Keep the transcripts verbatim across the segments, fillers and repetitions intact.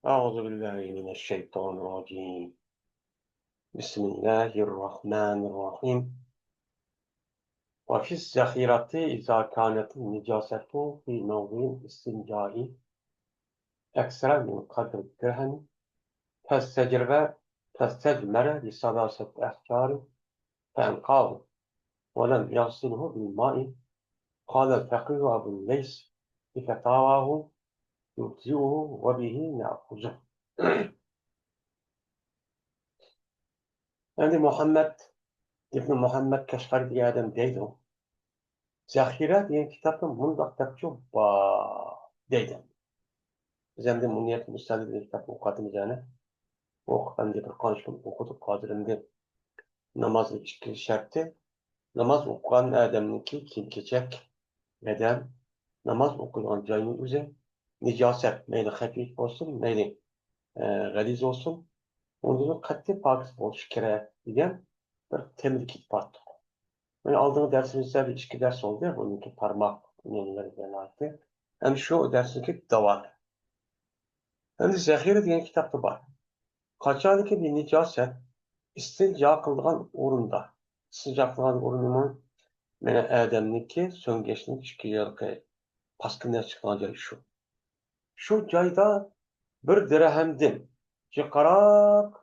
أعوذ بالله من الشيطان الرجيم. بسم الله الرحمن الرحيم. وفي الذخيرة إذا كانت النجاسة في موضع الاستنجاء أكثر من قدر الدرهم فاستجرب، فاستجمر بثلاثة أحجار فأنقاه ولم يغسله بالماء، قال الفقيه أبو الليث في فتاواه: يجزئه وبه نأخذ. ئەمدى مۇھەممەد ئىبنى مۇھەممەد كەشقەرى دېگەن ئادەم دەيدۇ، زەخىرە دېگەن كىتابتا مۇنداق دەپچۇ بار دەيدۇ. بىز ئەمدى مۇنىيەت مۇستەدىل دېگەن كىتابنى ئوقۇۋاتىمىز يەنە. ئوقۇپ ئەمدى بىر قانچە كۈن ئوقۇدۇق، ھازىر ئەمدى نامازنىڭ ئىككى شەرتى، ناماز ئوقۇغان ئادەمنىڭكى كىيىم-كېچەك، بەدەن، ناماز ئوقۇيدىغان جاينىڭ ئۆزى، نىجاسەت، مەيلى خەپىيە بولسۇن، مەيلى، ئە، غەلىز بولسۇن، ئۇنىڭدىن قەتئىي پاكىز بولۇشى كېرەك دېگەن بىر تېمىدا كېتىپ باراتتۇق. مانا ئالدىنقى دەرسىمىزدە بىر ئىككى دەرس بولدى، بۇنىڭكى تارماق نېمىلىرى بىلەن ئايتتى. ئەمدى شۇ دەرسنىڭكى داۋامى. ئەمدى زەخىرە دېگەن كىتابتا بار. قاچانكى بىر نىجاسەت ئىستىنجا قىلىدىغان ئورۇندا، ئىستىنجا قىلىدىغان ئورنىمۇ مانا ئادەمنىڭكى سۆڭگەچنىڭ ئىككى ياقى پاسكىنا چىقىدىغان جاي شۇ. شۇ جايدا بىر دىرھەمدىن جىقراق،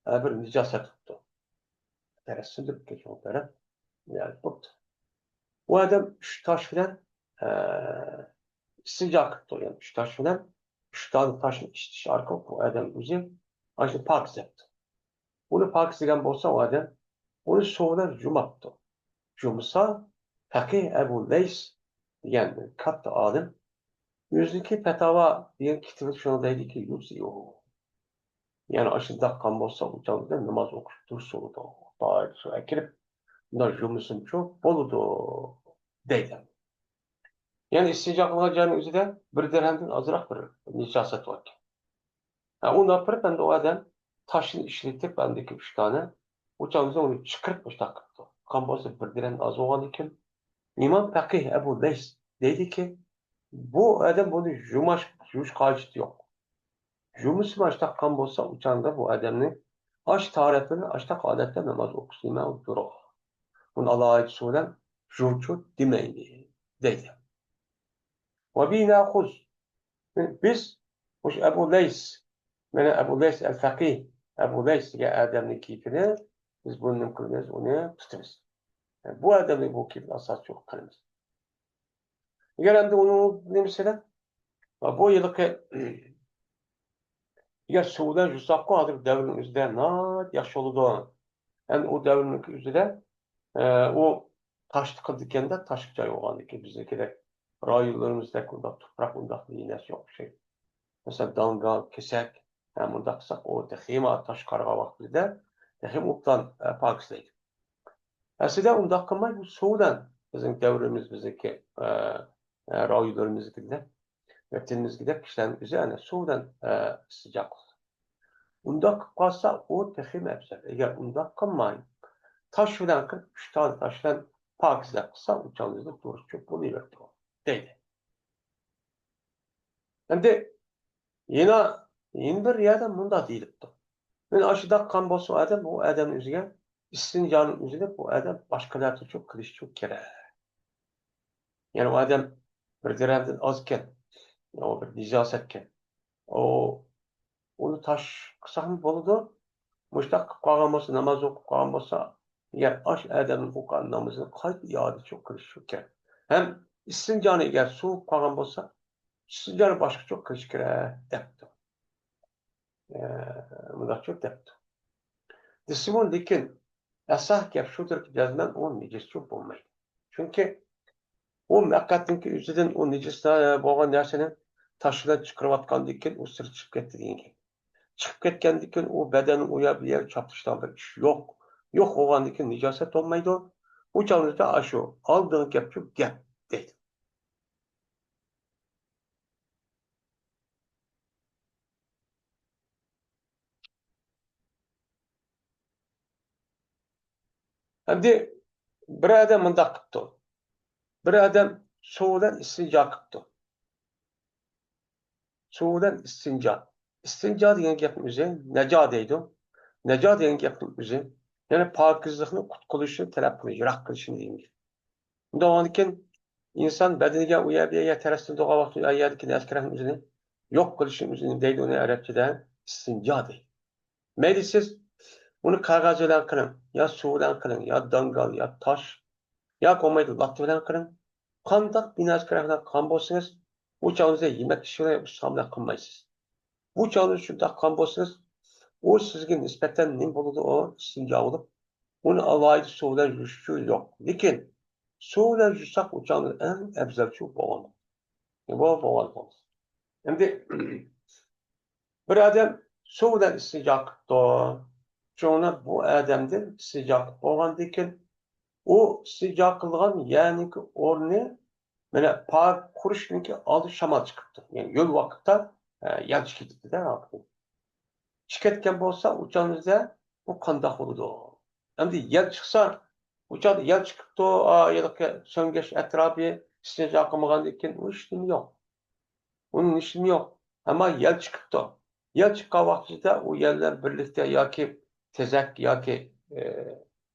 ئە، بىر نىجاسەت بوپتۇ. تەرەت سىندۇرۇپ كەتكەن تەرەت نىجاسەت بوپتۇ. ئۇ ئادەم ئۈچ تاش بىلەن، ئە، ئىستىنجا قىپتۇ. يەنى ئۈچ تاش بىلەن، ئۈچ دانە تاشنى ئىشلىتىش ئارقىلىق بۇ ئادەم ئۆزى ئاشۇ پاكىز دەپتۇ. ئۇنى پاكىز دېگەن بولسا، ئۇ ئادەم ئۇنى سۇ بىلەن يۇماپتۇ. يۇمىسا، پەقىھ ئەبۇ لەيس دېگەن كاتتا ئالىم ئۆزىنىڭكى پەتاۋا دېگەن كىتابىدا شۇنى دەيدىكى، يۇجزىئۇ. يەنى ئاشۇنداق قىلغان بولسا، ئۇ چاغدا ناماز ئوقۇش دۇرۇس بولىدۇ. دائىم سۇ ئەكىرىپ، مۇنداق يۇمىسىمۇچۇ بولىدۇ، دەيدۇ. يەنى ئىستىنجا قىلغان جاينىڭ ئۆزىدە بىر دىرھەمدىن ئازراق بىر نىجاسەت باركەن. ھە، ئۇنى ئاپىرىپ، ئەمدى ئۇ ئادەم تاشنى ئىشلىتىپ، ئەمدىكى ئۈچ دانە، ئۇ چاغدا ئۇنى چىقىرىپ مۇشۇنداق قىپتۇ. قىلغان بولسا بىر دىرھەم ئاز بولغاندىكىن، ئىمام پەقىھ ئەبۇ لەيس دەيدىكى، بۇ ئادەم بۇنى يۇماش-، يۇيۇش ھاجىتى يوق. يۇمىسى مۇشۇنداق قىلغان بولسا، ئۇ چاغدا بۇ ئادەمنى ئاش تارەتلىرى، ئاشتاق ھالەتتە ناماز ئوقۇش نېمە دۇرۇغ. بۇنى ئالاھىدە سۇ بىلەن يۇچۇ دېمەيلى، دەيدۇ. ۋە بىنەخۇز. بىز مۇشۇ ئەبۇ لەيس، مانا ئەبۇ لەيس ئەل فەقىھ، ئەبۇ لەيس دېگەن ئادەمنىڭ گېپىنى بىز بۇنى نېمە قىلىمىز، ئۇنى تۇتىمىز. بۇ ئادەمنىڭ بۇ گېپىنى ئاساسچىلىق قىلىمىز. ئەگەر ئەمدى ئۇنىڭ نېمىسىدە، بۇ ھېلىقى، ئەگەر سۇ بىلەن يۇساققۇ، ھازىر دەۋرنىڭ ئۆزىدە ناھايىتى ياخشى بولىدۇ. ئەمدى ئۇ دەۋرنىڭكى ئۆزىدە، ئە، ئۇ تاشتا قىلىدىكەندە، تاشلىق جاي بولغاندىكىن، بىزنىڭكىدەك رايونلىرىمىزدەك ئۇنداق تۇپراق، ئۇنداق نەرسە يوق ئوخشايدۇ. مەسىلەن، داڭگال، كېسەك، ھە، مۇنداق قىلساق، ئۇ تېخىمۇ تاش قارىغان ۋاقتىدا تېخىمۇ ئوبدان، ئە، پاكىزلايدۇ. ئەسلىدە ئۇنداق قىلماي، بۇ سۇ بىلەن بىزنىڭ دەۋرىمىز، بىزنىڭكى، ئە، ئە، رايونلىرىمىزدىكىدەك، ۋەتىنىمىزدىكىدەك كىشىلەرنىڭ ئۆزى ئەنە سۇ بىلەن، ئە، ئىستىنجا قىلىدۇ. ئۇنداق قىلىپ قالسا، ئۇ تېخىمۇ ئەۋزەل. ئەگەر ئۇنداق قىلماي، تاش بىلەن قىلىپ، ئۈچ تال تاش بىلەن پاكىزلەپ قىلسا، ئۇ چاغدا دۇرۇس چۆپ بولۇۋېرىدۇ، دەيدۇ. ئەمدى يەنە، يەنە بىر يەردە مۇنداق دېيىلىپتۇ. مانا ئاشۇنداق قىلغان بولسا ئادەم، ئۇ ئادەمنىڭ ئۆزىگە ئىستىنجانىڭ ئۆزىنى بۇ ئادەم باشقىلاردىنچۇ قىلىشىچۇ كېرەك. يەنى ئۇ ئادەم بىر دىرھەمدىن ئازكەن، ئۇ بىر نىجاسەتكەن. ئۇ، ئۇنى تاش قىلساقمۇ بولىدۇ. مۇشۇنداق قىلىپ قالغان بولسا، ناماز ئوقۇپ قالغان بولسا، يەنى ئاش ئادەمنىڭ ئوقۇغان نامىزىنى قايتا ئىئادە چۆپ قىلىشى كېرەك. ھەم ئىستىنجانى ئەگەر سۇ بولۇپ قالغان بولسا، ئىستىنجانى باشقىچە قىلىش كېرەك، دەپتۇ. ئە، مۇنداقچۇ دەپتۇ. دېسىمۇ، لېكىن ئەسەھ گەپ شۇدۇركى، جەزمەن ئۇ نىجىسچۇ بولمايدۇ. چۈنكى ئۇ ھەقىقەتنىڭكى ئۆزىدىن ئۇ نىجىس بولغان نەرسىنى تاش بىلەن چىقىرىۋاتقاندىن كېيىن ئۇ سىرتقا چىقىپ كەتتى دېگەن گەپ. چىقىپ كەتكەندىن كېيىن ئۇ بەدەننى ئۇ يەر بۇ يەرگە چاپلىشىدىغان بىر ئىش يوق. يوق بولغاندىن كېيىن نىجاسەت بولمايدۇ. ئۇ چاغدا ئاشۇ ئالدىنقى گەپچۇ گەپ دەيدۇ. ئەمدى بىر ئادەم مۇنداق قىپتۇ. بىر ئادەم سۇ بىلەن ئىستىنجا قىپتۇ. سۇ بىلەن ئىستىنجا. ئىستىنجا دېگەن گەپنىڭ ئۆزى، نەجا دەيدۇ. نەجا دېگەن گەپنىڭ ئۆزى، يەنى پاكىزلىقنى، قۇتقۇزۇشنى تەلەپ قىلىش، يىراق قىلىشنى دېگەن گەپ. ئۇنداق بولغاندىكىن، ئىنسان بەدىنىگە ئۇ يەر بۇ يەرگە تەرەتلىنىدىغان ۋاقىتتا ئۇ يەردىكى نەجىسلەرنىڭ ئۆزىنى يوق قىلىشنىڭ ئۆزىنى دەيدۇ، ئۇنى ئەرەبچىدە ئىستىنجا دەيدۇ. مەيلى سىز ئۇنى قەغەز بىلەن قىلىڭ، يا سۇ بىلەن قىلىڭ، يا داڭگال، يا تاش، يا بولمايدۇ لاتا بىلەن قىلىڭ. قانداق بىنەزە كەرەك بىلەن قىلغان بولسىڭىز، ئۇ چاغدا يېمەك ئىشلىرى ئۇستام بىلەن قىلمايسىز. بۇ چاغدا شۇنداق قىلغان بولسىڭىز، ئۇ سىزگە نىسبەتەن نېمە بولىدۇ؟ ئۇ ئىستىنجا بولۇپ، ئۇنى ئالاھىدە سۇ بىلەن يۇيۇش ئۈچۈن يوق. لېكىن سۇ بىلەن يۇساق ئۇ چاغدا ئەڭ ئەۋزەلچۇ بولغان. بۇ بولغان. ئەمدى بىر ئادەم سۇ بىلەن ئىستىنجا قىپتۇ. شۇڭا بۇ ئادەمدىن ئىستىنجا قىلىپ بولغاندىن كېيىن، ئۇ ئىستىنجا قىلغان يەرنىڭكى ئورنى، مانا، پاك قۇرۇشنىڭكى ئالدى شامال چىقىپتۇ. يەنى يول ۋاقىتتا، ئە، يەل چىقىپ كېتىپتۇ-دە. چىقىپ كەتكەن بولسا، ئۇ چاغدا بۇ قانداق بولىدۇ؟ ئەمدى يەل چىقسا، ئۇ چاغدا يەل چىقىپتۇ، ئا، ھېلىقى سۆڭگەچ ئەتراپى ئىستىنجا قىلمىغاندىن كېيىن ئۇ ھېچنېمە يوق. ئۇنىڭ ھېچنېمە يوق. ئەمما يەل چىقىپتۇ. يەل چىققان ۋاقتىدا ئۇ يەللەر بىرلىكتە ياكى تېزەك ياكى، ئە،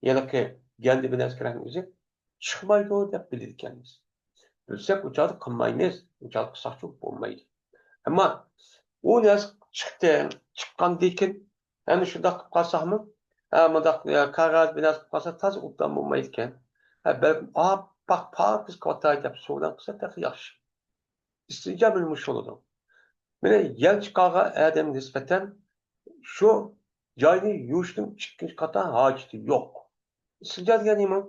ھېلىقى گەندە بىلەن ئەسكەرەكنىڭ ئۆزى چىقمايدۇ دەپ بىلىدىكەنمىز. بىلسەك، ئۇ چاغدا قىلمايمىز. ئۇ چاغدا قىلساقچۇ بولمايدۇ. ئەمما ئۇ نەرسە چىقتى، چىققاندىن كېيىن، ئەنە شۇنداق قىلىپ قالساقمۇ، ھە، مۇنداق، يا، قەغەز بىر نەرسە قىلىپ قالسا تازا ئوبدان بولمايدىكەن. ھە، بەلكىم ئاپئاق پاكىز قىلىۋاتاي دەپ سۇ بىلەن قىلسا تېخى ياخشى. ئىستىنجا مانا مۇشۇ بولىدۇ. مانا يەل چىقارغان ئادەمگە نىسبەتەن شۇ جاينى يۇيۇشنىڭ ئىككىنچى قاتار ھاجىتى يوق. ئىستىنجا دېگەن نېمە؟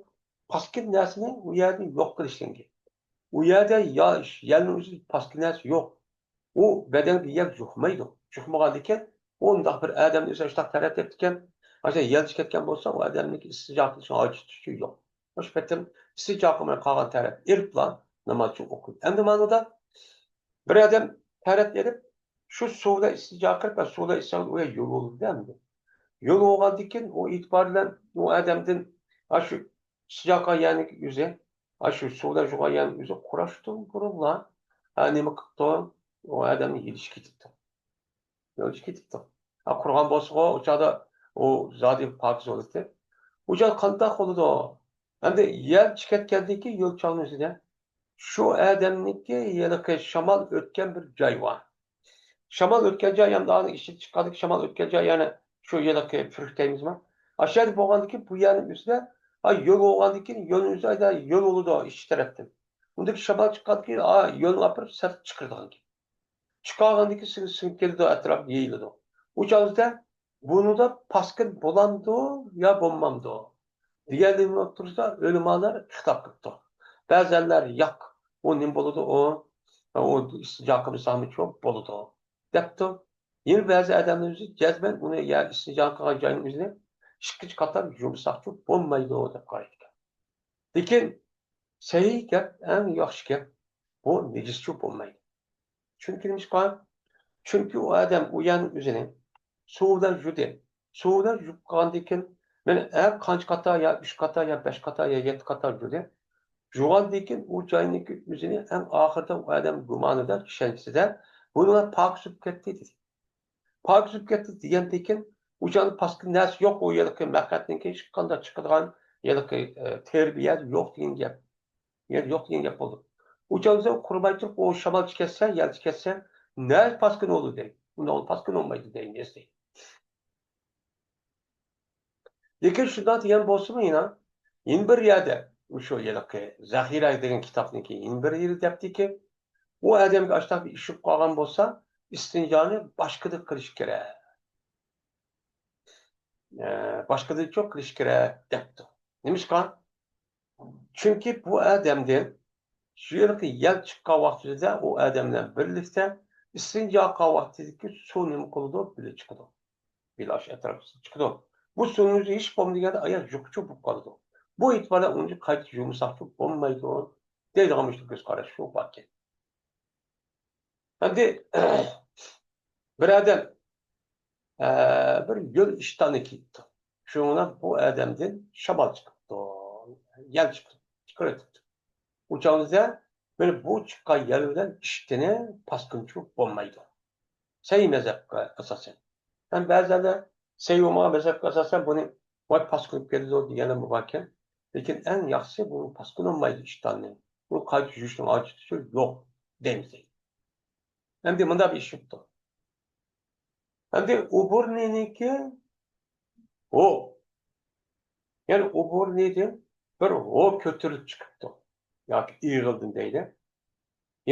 پاسكىنا نەرسىنى ئۇ يەردىن يوق قىلىش دېگەن گەپ. ئۇ يەردە يا يەلنىڭ ئۆزى پاسكىنا نەرسە يوق. ئۇ بەدەنگە يەل يۇقمايدۇ. يۇقمىغاندىكىن، ئۇنداق بىر ئادەمنى ئۆزى ئاشۇنداق تەرەتلەپتىكەن، ئاشۇ يەل چىقىپ كەتكەن بولسا، ئۇ ئادەمنىڭكى ئىستىنجا قىلىشىغا ھاجىتى يوق. مۇشۇ قېتىم ئىستىنجا قىلماي قالغان تەرەپ ئېلىپلا ناماز ئوقۇيدۇ. ئەمدى مانىدا بىر ئادەم تەرەت ئېلىپ، شۇ سۇ بىلەن ئىستىنجا قىلىپ، سۇ بىلەن ئىستىنجا قىلىپ، ئۇ يەر يول بولدى ئەمدى. يول بولغاندىن كېيىن، ئۇ ئېتىبار بىلەن ئۇ ئادەمدىن، ئاشۇ ئىستىنجا قىلغان يەرنىڭ ئۆزى، ئاشۇ سۇ بىلەن يۇغان يەرنىڭ ئۆزى قۇراشتىن بۇرۇنلا، ھە، نېمە قىپتۇ؟ ئۇ ئادەمنى يېلىشىپ كېتىپتۇ. يېلىشىپ كېتىپتۇ. ھە، قۇرۇغان بولسىغۇ، ئۇ چاغدا ئۇ زادى پاكىز بولاتتى. ئۇ چاغدا قانداق بولىدۇ؟ ئەمدى يەل چىقىپ كەتكەندىن كېيىن يول چاغنىڭ ئۆزىدە شۇ ئادەمنىڭكى ھېلىقى شامال ئۆتكەن بىر جاي بار. شامال ئۆتكەن جاي، يەنى ئۇنىڭ ئىچىدىن چىققاندىكى شامال ئۆتكەن جاي، يەنى شۇ ھېلىقى پۈرۈك دەيمىزمۇ؟ ئاشۇ يەردە بولغاندىكىن بۇ يەرنىڭ ئۆزىدە، ھە، يول بولغاندىن كېيىن يولنىڭ ئۆزى ئايدا يول بولىدۇ ئىچ تەرەپتىن. ئۇندىكى شامال چىققاندىكىن، ھە، يولنى ئاپىرىپ سىرتقا چىقىرىدىغان گەپ. چىقارغاندىكىن سىڭ-، سىڭىپ كېلىدۇ، ئەتراپقا يېيىلىدۇ. ئۇ چاغدا بۇنىڭدا پاسكىنا بولامدۇ يا بولمامدۇ دېگەننىڭ ئوتتۇرىسىدا ئۆلىمالار ئىختىلاپ قىپتۇ. بەزەنلەر ياق، ئۇ نېمە بولىدۇ، ئۇ، ئۇ ئىستىنجا قىلمىساقمۇ بولىدۇ دەپتۇ. يەنە بەزى ئادەملەر ئۆزى جەزمەن ئۇنى يا ئىستىنجا قىلغان جاينىڭ ئۆزىنى ئىككىنچى قاتار يۇمىساقچۇ بولمايدۇ دەپ قارايدىكەن. لېكىن سەھىھ گەپ، ئەڭ ياخشى گەپ، بۇ نىجىسچۇ بولمايدۇ. چۈنكى نېمىشقا؟ چۈنكى ئۇ ئادەم ئۇ يەرنىڭ ئۆزىنى سۇ بىلەن يۇدى. سۇ بىلەن يۇيۇپ قالغاندىن كېيىن، مانا، ھە، قانچە قاتار، يا ئۈچ قاتار، يا بەش قاتار، يا يەتتە قاتار يۇدى. يۇغاندىن كېيىن ئۇ جاينىڭكى ئۆزىنى ئەڭ ئاخىرىدا ئۇ ئادەم گۇمانىدا، چۈشەنچىسىدە، بۇنىڭ پاكىز بولۇپ كەتتى دېدى. پاكىز بولۇپ كەتتى دېگەندىن كېيىن، ئۇ جايدا پاسكىنا نەرسە يوق، ئۇ ھېلىقى مەقئەتنىڭكى قانداق چىقىدىغان ھېلىقى، ئە، تېرە بىر يەر يوق دېگەن گەپ. يەر يوق دېگەن گەپ بولدى. ئۇ چاغدا قۇرۇماي تۇرۇپ، ئۇ شامال چىكەتسە، يەل چىكەتسە، نەگە پاسكىنا بولدى دەي. ئۇنداق پاسكىنا بولمايدۇ دەي، نېسى. لېكىن شۇنداق دېگەن بولسىمۇ يەنە، يەنە بىر يەردە، شۇ ھېلىقى زەخىرە دېگەن كىتابنىڭكى يەنە بىر يېرى دەپتىكى، ئۇ ئادەمگە ئاشۇنداق بىر ئىش بولۇپ قالغان بولسا، ئىستىنجانى باشقىدا قىلىش كېرەك. ئە، باشقىدىنچۇ قىلىش كېرەك دەپتۇ. نېمىشقا؟ چۈنكى بۇ ئادەمدىن شۇ يىلقى يەل چىققان ۋاقتىدا ئۇ ئادەم بىلەن بىرلىكتە ئىستىنجا قىلغان ۋاقتىدىكى سۇ نېمە قىلىدۇ؟ بىللە چىقىدۇ. بىللە ئاشۇ ئەتراپقا چىقىدۇ. بۇ سۇنىڭ ئۆزى ھېچ بولمىدىغاندا ئاياغ يۇقىچۇ بولۇپ قالىدۇ. بۇ ئېتىبار بىلەن ئۇنى قايتا يۇمىساقچۇ بولمايدۇ دەيدىغان مۇشۇ كۆز قاراش شۇ باركەن. ئەمدى بىر ئادەم، ئە، بىر يول ئىشتانى كىيىپتۇ. شۇنىڭ بىلەن بۇ ئادەمدىن شامال چىقىپتۇ، يەل چىقىپ، چىقىۋېتىپتۇ. ئۇ چاغدا بىر بۇ چىققان يەل بىلەن ئىشتىنى پاسكىنىچۇ بولمايدۇ. سەي مەزھەپكە ئاساسەن. ھەم بەزىلەردە سەي بولمىغان مەزھەپكە ئاساسەن بۇنى ۋاي پاسكىنىپ كېتىدۇ دېگەنلەر باركەن. لېكىن ئەڭ ياخشىسى بۇنى پاسكىنالمايدۇ ئىشتاننى. بۇ قايتا يۇيۇشنىڭ ھاجىتى يوق دەيمىز. ئەمدى مۇنداق بىر ئىش چىقىپتۇ. ئەمدى ئوبورنىنىڭكى ھو. يەنى ئوبورنىدىن بىر ھو كۆتۈرۈلۈپ چىقىپتۇ. ياكى ئېغىلدىن دەيلى.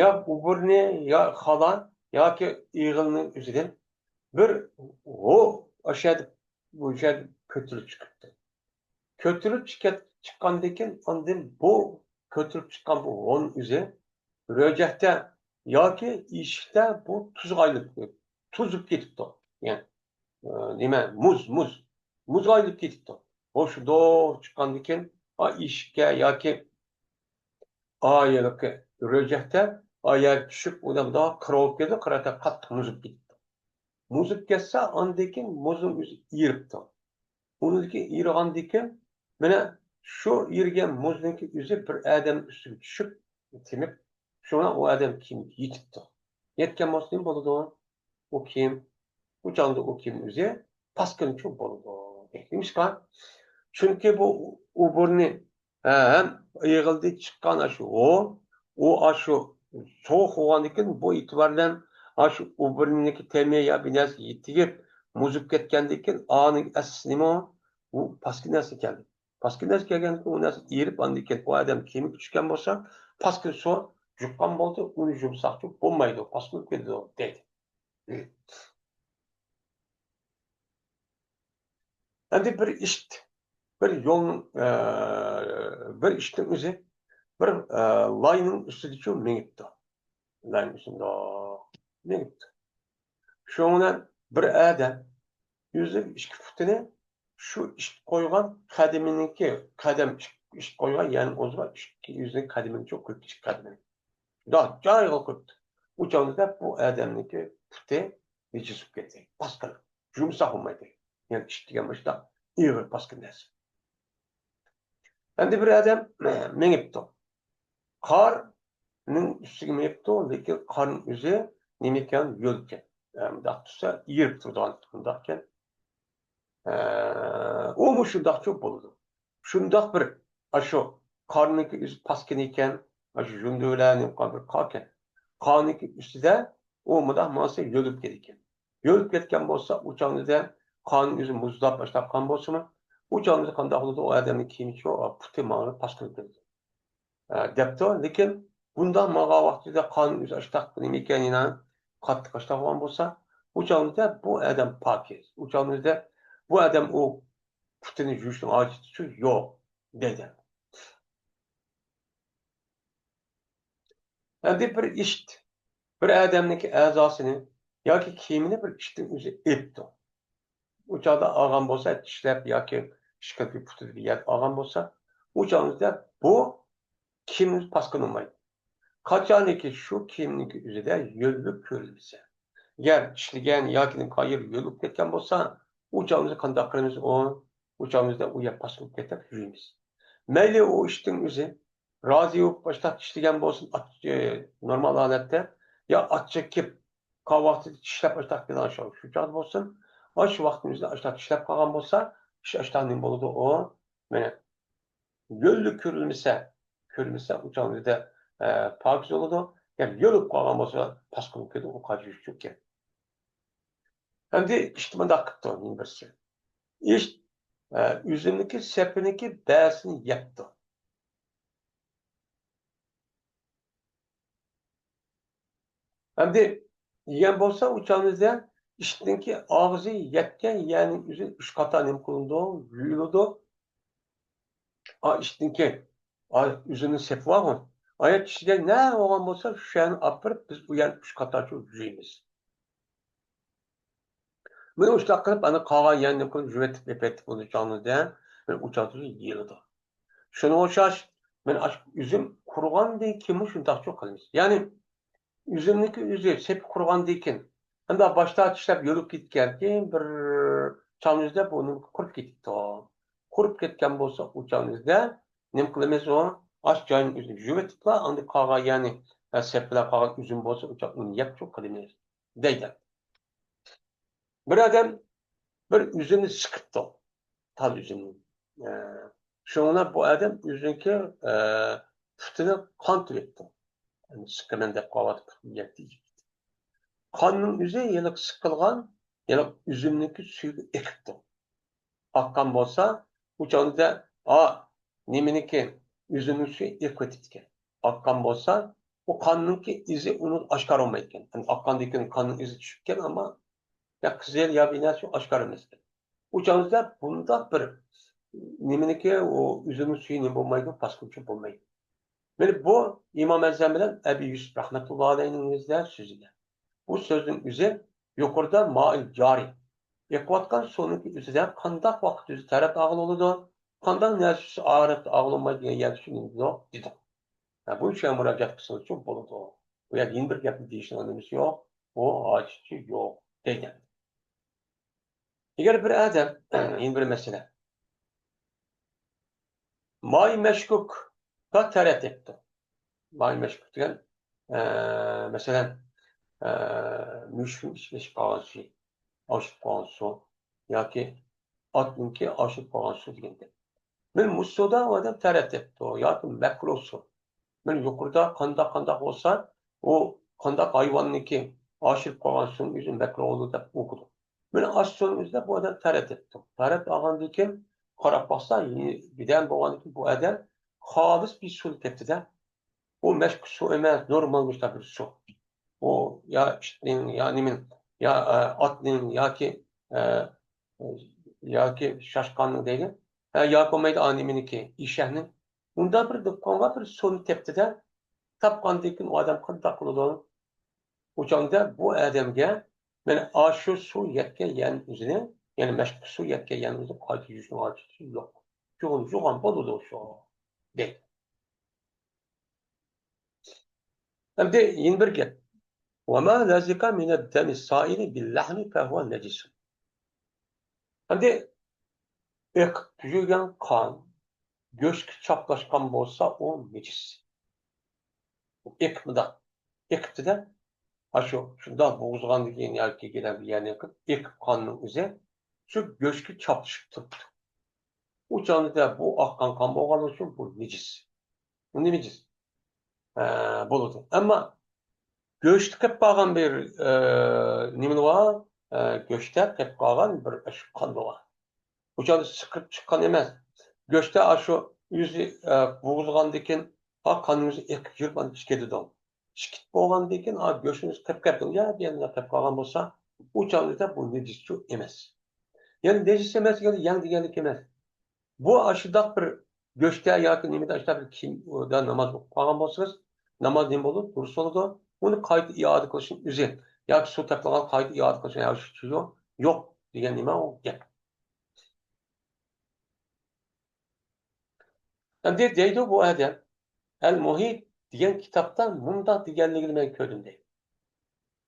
يا ئوبورنى، يا خالا، ياكى ئېغىلنىڭ ئۆزىدىن بىر ھو ئاشۇ يەردە، بۇ يەردە كۆتۈرۈلۈپ چىقىپتۇ. كۆتۈرۈلۈپ چىققاندىن كېيىن ئاندىن بۇ كۆتۈرۈلۈپ چىققان بۇ ھونىڭ ئۆزى رۆجەكتە ياكى ئىشىكتە بۇ تۇزغا ئايلىنىپ، تۇزۇپ كېتىپتۇ. يەنى، ئە، نېمە، مۇز، مۇز. مۇزغا ئايلىنىپ كېتىپتۇ. ھوشىدۇ چىققاندىن كېيىن، ئا، ئىشىككە ياكى ئا، ھېلىقى رۆجەكتە ئا يەرگە چۈشۈپ، ئۇ مۇنداق كىرىۋېلىپ كېتىدۇ، قارىتا قاتتىق مۇزۇپ كېتىپتۇ. مۇزۇپ كەتسە، ئاندىن كېيىن مۇزنىڭ ئۆزى ئېرىپتۇ. ئۇنىڭدىن كېيىن ئېرىغاندىن كېيىن، مانا شۇ ئېرىگەن مۇزنىڭكى ئۆزى بىر ئادەم ئۈستىگە چۈشۈپ، تېمىپ، شۇڭا ئۇ ئادەم كېيىن يېتىپتۇ. يەتكەن بولسا نېمە بولىدۇ؟ ئۇ كېيىن، ئۇ چاغدا ئۇ كېيىن ئۆزى پاسكىنىچۇ بولىدۇ. نېمىشقا؟ چۈنكى بۇ ئوبورنى، ھە، ھەم ئېغىلدىن چىققان ئاشۇ ھو، ئۇ ئاشۇ سوغۇق بولغاندىكىن، بۇ ئېتىبار بىلەن ئاشۇ ئوبورنىنىڭكى تېمى يا بىر نەرسە تېگىپ، مۇزۇپ كەتكەندىكىن، ئانىڭ ئەسلىسى نېمە؟ ئۇ پاسكىنا نەرسە ئىكەن. پاسكىنا نەرسە كەلگەندىكىن ئۇ نەرسە ئېرىپ، ئاندىن كېيىن ئۇ ئادەم كېمىگە چۈشكەن بولسا، پاسكىنا سۇ جۇققان بولدى، ئۇنى يۇمساقچۇ بولمايدۇ، پاسكىنا كېتىدۇ، دەيدۇ. ئەمدى بىر ئىت، بىر يولنىڭ، ئە، بىر ئىتنىڭ ئۆزى بىر، ئە، لاينىڭ ئۈستىدىچۇ مېڭىپتۇ. لاينىڭ ئۈستىدە مېڭىپتۇ. شۇنىڭ بىلەن بىر ئادەم ئۆزىنىڭ ئىككى پۇتىنى شۇ ئىت قويغان قەدىمىنىڭكى، قەدەم ئىت، ئىت قويغان يەرنىڭ ئوزىغا ئىككى ئۆزىنىڭ قەدىمىنى چوقۇپ قويۇپتۇ، ئىككى قەدىمىنى. شۇنداق جايىغا قويۇپتۇ. ئۇ چاغدا بۇ ئادەمنىڭكى پۇتى نىجىس بولۇپ كەتتى. پاسكىنا. يۇمشاق بولمايدۇ. يەنى ئىت دېگەن مۇشۇنداق ئېغىر پاسكىنا نەرسە. ئەمدى بىر ئادەم مېڭىپتۇ. قارنىڭ ئۈستىگە مېڭىپتۇ، لېكىن قارنىڭ ئۆزى نېمە ئىكەن؟ يۆل ئىكەن. ئە، مۇنداق تۇرسا، ئېرىپ تۇرىدىغان مۇنداق ئىكەن. ئە، ئۇمۇ شۇنداقچۇ بولىدۇ. شۇنداق بىر، ئاشۇ قارنىڭكى ئۆزى پاسكىنا ئىكەن، ئاشۇ ژۇندىۋىلەرنى قىلغان بىر قار ئىكەن. قارنىڭكى ئۈستىدە ئۇ مۇنداق ماڭسا يۆلۈپ كېتىدىكەن. يۆلۈپ كەتكەن بولسا، ئۇ چاغدا قارنىڭ ئۆزى مۇزلاپ باشلاپ قالغان بولسىمۇ، ئۇ چاغدا قانداق بولىدۇ؟ ئۇ ئادەمنىڭ كىيىمى، پۇتى ماڭا پاسكىنا كېلىدۇ. ئە، دەپتۇ. لېكىن بۇنداق ماڭغان ۋاقتىدا قارنىڭ ئۆزى ئاشتاق نېمە ئىكەن، يەنە قاتتىق ئاشتاق بولغان بولسا، ئۇ چاغدا بۇ ئادەم پاكىز. ئۇ چاغدا بۇ ئادەم ئۇ پۇتىنى يۇيۇشنىڭ ھاجىتى يوق، دېدى. ئەمدى بىر ئىت، بىر ئادەمنىڭكى ئەزاسىنى ياكى كىيىمىنى بىر ئىتنىڭ ئۆزى ئېلىپتۇ. ئۇ چاغدا ئالغان بولسا، چىشلەپ ياكى ئىشقىلىپ پۇتىدا بىر يەردە ئالغان بولسا، ئۇ چاغدا بۇ كىيىم پاسكىنا بولمايدۇ. قاچانكى شۇ كىيىمنىڭكى ئۆزىدە يۆللۈك كۆرۈلمىسە، ئەگەر چىشلىگەن ياكى نېمە قىلغان يېرى يۆللۈك كەتكەن بولسا، ئۇ چاغدا قانداق قىلىمىز؟ ئۇ، ئۇ چاغدا ئۇ يەر پاسكىنا بولۇپ كەتسە يۇيىمىز. مەيلى ئۇ ئىتنىڭ ئۆزى رازى بولۇپ ئاشتاق چىشلىگەن بولسۇن، ئاچ-، ئى، نورمال ھالەتتە، يا ئاچچىقىپ قالغان ۋاقتىدا چىشلەپ ئاشتاق قىلغان شۇ، شۇ چاغدا بولسۇن، ئاشۇ ۋاقىتنىڭ ئۆزىدە ئاشتاق چىشلەپ قالغان بولسا، ئىش ئاشتاق نېمە بولىدۇ؟ ئۇ، مانا، يۆللۈك كۆرۈلمىسە، كۆرۈلمىسە، ئۇ چاغدا، ئە، پاكىز بولىدۇ. يەنى يۆلۈپ قالغان بولسا، پاسكىنا كېلىدۇ، ئۇ قاچا يۈزۈككەن. ئەمدى ئىت مۇنداق قىپتۇ، يەنە بىرسى. ئىت، ئە، ئۈزۈمنىڭكى سېپىنىڭكى بەزىسىنى يەپتۇ. ئەمدى يېگەن بولسا، ئۇ چاغدا ئىتنىڭكى ئاغزى يەتكەن يەرنىڭ ئۆزى ئۈچ قاتا نېمە قىلىنىدۇ؟ يۇيۇلىدۇ. ئا، ئىتنىڭكى، ئا، ئۈزۈمنىڭ سېپى بارغۇ. ئايەت چىشلىگەن نە بولغان بولسا، شۇ يەرنى ئاپىرىپ، بىز ئۇ يەرنى ئۈچ قاتاچۇ يۇيىمىز. مانا شۇنداق قىلىپ، ئانا قالغان يەرنى قىلىپ يۇيۇۋېتىپ، ئېپەتىپ ئۇنى چاغنىدا، مانا ئۇ چاغدا يېيىلىدۇ. شۇنىڭغا ئوخشاش، مانا ئاشۇ ئۈزۈم قۇرۇغاندىن كېيىنمۇ شۇنداقچۇ قىلىمىز. يەنى ئۈزۈمنىڭكى ئۆزى سېپى قۇرۇغاندىن كېيىن، ئەمدى باشتا چىشلەپ يۆلۈپ كېتىكەنكى، بىر چاغنىڭ ئۆزىدە بۇ نېمە قۇرۇپ كېتىپتۇ. قۇرۇپ كەتكەن بولسا، ئۇ چاغنىڭ ئۆزىدە نېمە قىلىمىز؟ ئۇ ئاش جاينىڭ ئۆزىنى يۇيۇۋېتىپلا، ئاندىن قالغان، يەنى، ئە، سېپىلەر قالغان ئۈزۈم بولسا، ئۇ چاغ ئۇنى يەپ چوق قىلىمىز، دەيدۇ. بىر ئادەم بىر ئۈزۈمنى سىقىپتۇ. تال ئۈزۈمنى. ئە، شۇڭا بۇ ئادەم ئۆزىنىڭكى، ئە، پۇتىنى قان تۆكۈپتۇ. يەنى سىقىمەن دەپ قالىۋاتىدۇ. قاننىڭ ئۆزى ھېلىقى سىقىلغان، ھېلىقى ئۈزۈمنىڭكى سۈيىگە ئېقىپتۇ. ئاققان بولسا، ئۇ چاغدا، ئا، نېمىنىڭكى، ئۈزۈمنىڭ سۈيى ئېقىۋېتىپتىكەن. ئاققان بولسا، ئۇ قاننىڭكى ئىزى ئۇنىڭ ئاشكارا بولمايدىكەن. يەنى ئاققاندىن كېيىن قاننىڭ ئىزى چۈشۈپكەن، ئەمما يا قىزىل يا بىنەسى ئاشكارا ئەمەسكەن. ئۇ چاغدا بۇنداق بىر نېمىنىكى، ئۇ ئۈزۈمنىڭ سۈيى نېمە بولمايدۇ، پاسكىنچۇ بولمايدۇ. مانا بۇ ئىمام ئەزەم بىلەن ئەبى يۈسۈپ رەھمەتۇللا ئەلەيھىنىڭ ئۆزىدە سۆزىدە. بۇ سۆزنىڭ ئۆزى يۇقىرىدا مائىل جارى، ئېقىۋاتقان سۇنىڭكى ئۆزىدە قانداق ۋاقىت ئۆزى تەرەت ئاغىلى بولىدۇ، قانداق نەرسە ئارىقتا ئاغلىمايدۇ دېگەن يەردە شۇ نېمە دېدۇق، دېدۇق. ھە، بۇ يەرگە مۇراجىئەت قىلسىڭىزچۇ بولىدۇ. بۇ يەردە يەنە بىر گەپنى دېيىشنىڭ نېمىسى يوق، بۇ ھاجىتى يوق دەيدۇ. ئەگەر بىر ئادەم، يەنە بىر مەسىلە. مائى مشكوكقا تەرەت تېپىپتۇ. مائى مشكوك دېگەن، ئە، مەسىلەن، ئە، مۈشۈكنىڭ ئىچىگە ئېشىپ قالغان سۈيى، ئاشىپ قالغان سۇ ياكى ئاتنىڭكى ئاشىپ قالغان سۇ دېگەن گەپ. مانا مۇشۇ سۇدا ئۇ ئادەم تەرەت تېپىپتۇ ياكى مەكرۇھ سۇ. مانا يۇقىرىدا قانداق، قانداق بولسا، ئۇ قانداق ھايۋاننىڭكى ئاشىپ قالغان سۇنىڭ ئۆزى مەكرۇھ بولىدۇ دەپ ئوقۇدۇق. مانا ئاشۇ سۇنىڭ ئۆزىدە بۇ ئادەم تەرەت تېپىپتۇ. تەرەت ئالغاندىن كېيىن قاراپ باقسا، يېنى بىدەن بولغاندىن كېيىن بۇ ئادەم خالىس بىر سۇنى تېپىپتۇ-دە. ئۇ مەشكە سۇ ئەمەس، نورمال مۇشۇنداق بىر سۇ. ئۇ يا ئىتنىڭ، يا نېمىنىڭ، يا، ئە، ئاتنىڭ ياكى، ئە، ياكى چاشقاننىڭ دەيلى. ھە، ياكى بولمايدۇ، ئا، نېمىنىڭكى، ئېشەكنىڭ. ئۇنداق بىر دۇكانغا بىر سۇنى تېپىپتۇ-دە، تاپقاندىن كېيىن ئۇ ئادەم قانداق قىلىدۇ؟ ئۇ چاغدا بۇ ئادەمگە مانا ئاشۇ سۇ يەتكەن يەرنىڭ ئۆزىنى، يەنى مەشكە سۇ يەتكەن يەرنىڭ ئۆزىنى قايتا يۇيۇشنىڭ ھاجىتى يوق. يۇغان، يۇغان بولىدۇ شۇ، دەيدۇ. ئەمدى يەنە بىر گەپ. وما لزق من الدم السائل باللحم فهو نجس. ئەمدى ئېقىپ يۈرگەن قان گۆشكە چاپلاشقان بولسا، ئۇ نىجىس. ئېقىپ مۇنداق ئېقىپتۇ-دە، ئاشۇ شۇنداق بوغۇزغاندىن كېيىن ياكى يەنە بىر يەرنى ئېقىپ، ئېقىپ قاننىڭ ئۆزى شۇ گۆشكە چاپلىشىپ تۇرۇپتۇ. ئۇ چاغدا بۇ ئاققان قان بولغانلىقى ئۈچۈن بۇ نىجىس. بۇ نىجىس، ئە، بولىدۇ. ئەمما گۆشتە قېلىپ قالغان بىر، ئە، نېمە بار؟ ئە، گۆشتە قېلىپ قالغان بىر شۇ قان بار. ئۇ چاغدا سىقىپ چىققان ئەمەس. گۆشتە ئاشۇ ئۆزى، ئە، بوغۇزغاندىن كېيىن، ئا، قاننىڭ ئۆزى ئېقىپ يۈرۈپ، ئاندىن چىقىدۇ. چىقىپ بولغاندىن كېيىن، ئا، گۆشنىڭ ئۆزى قېلىپ كەتكەن، يا بىر يەرلەر قېلىپ قالغان بولسا، ئۇ چاغدا بۇ نىجىسچۇ ئەمەس. يەنى نىجىس ئەمەس دېگەندە يەڭ دېگەنلىك ئەمەس. بۇ ئاشۇنداق بىر گۆشتە ياكى نېمىدە ئاشۇنداق بىر كىيىمدە ناماز ئوقۇپ قالغان بولسىڭىز، ناماز نېمە بولىدۇ؟ دۇرۇس بولىدۇ. ئۇنى قايتا ئىئادە قىلىشنىڭ ئۆزى ياكى سۇ تېپىلغان قايتا ئىئادە قىلىشنىڭ ھاجىتى يوق، يوق دېگەن نېمە ئۇ گەپ. ئەمدى دەيدۇ بۇ ئادەم، ئەل مۇھىت دېگەن كىتابتا مۇنداق دېگەنلىكىنى مەن كۆردۈم دەيدۇ.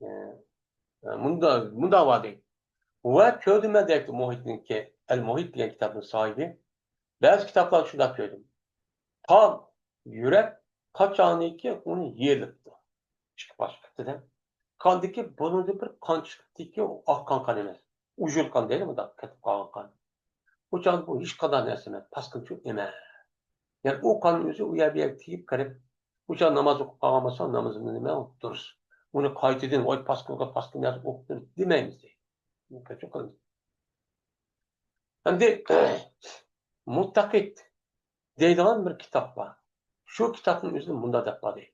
ئە، مۇندا-، مۇنداق بار دەيدۇ. ۋە كۆردۈم مەن دەيدۇ مۇھىتنىڭكى، ئەل مۇھىت دېگەن كىتابنىڭ ساھىبى. بەزى كىتابلاردا شۇنداق كۆردۈم. تام يۈرەك قاچانكى ئۇنى يېلىپتۇ. ئىككى پارچە قىپتىدە. قاندىكى بۇنىڭدىن بىر قان چىقىپتىكى ئاققان قان ئەمەس. ئۇجۇر قان دەيدۇ مۇنداق قېتىپ قالغان قان. ئۇ چاغدا بۇ ھېچقانداق نەرسە ئەمەس، پاسكىنىچۇ ئەمەس. يەنى ئۇ قاننىڭ ئۆزى ئۇ يەر بۇ يەرگە تېگىپ قېلىپ، ئۇ چاغ ناماز ئوقۇپ قالغان بولسا، نامىزىمنى نېمە دۇرۇس. ئۇنى قايتىدىن، ۋاي پاسكىنغا پاسكىن نەرسە ئوقۇپ دېمەيمىز دەيدۇ. ئەمدى مۇتەقىد دەيدىغان بىر كىتاب بار. شۇ كىتابنىڭ ئۆزىدە مۇنداق دەپ بار دەيدۇ.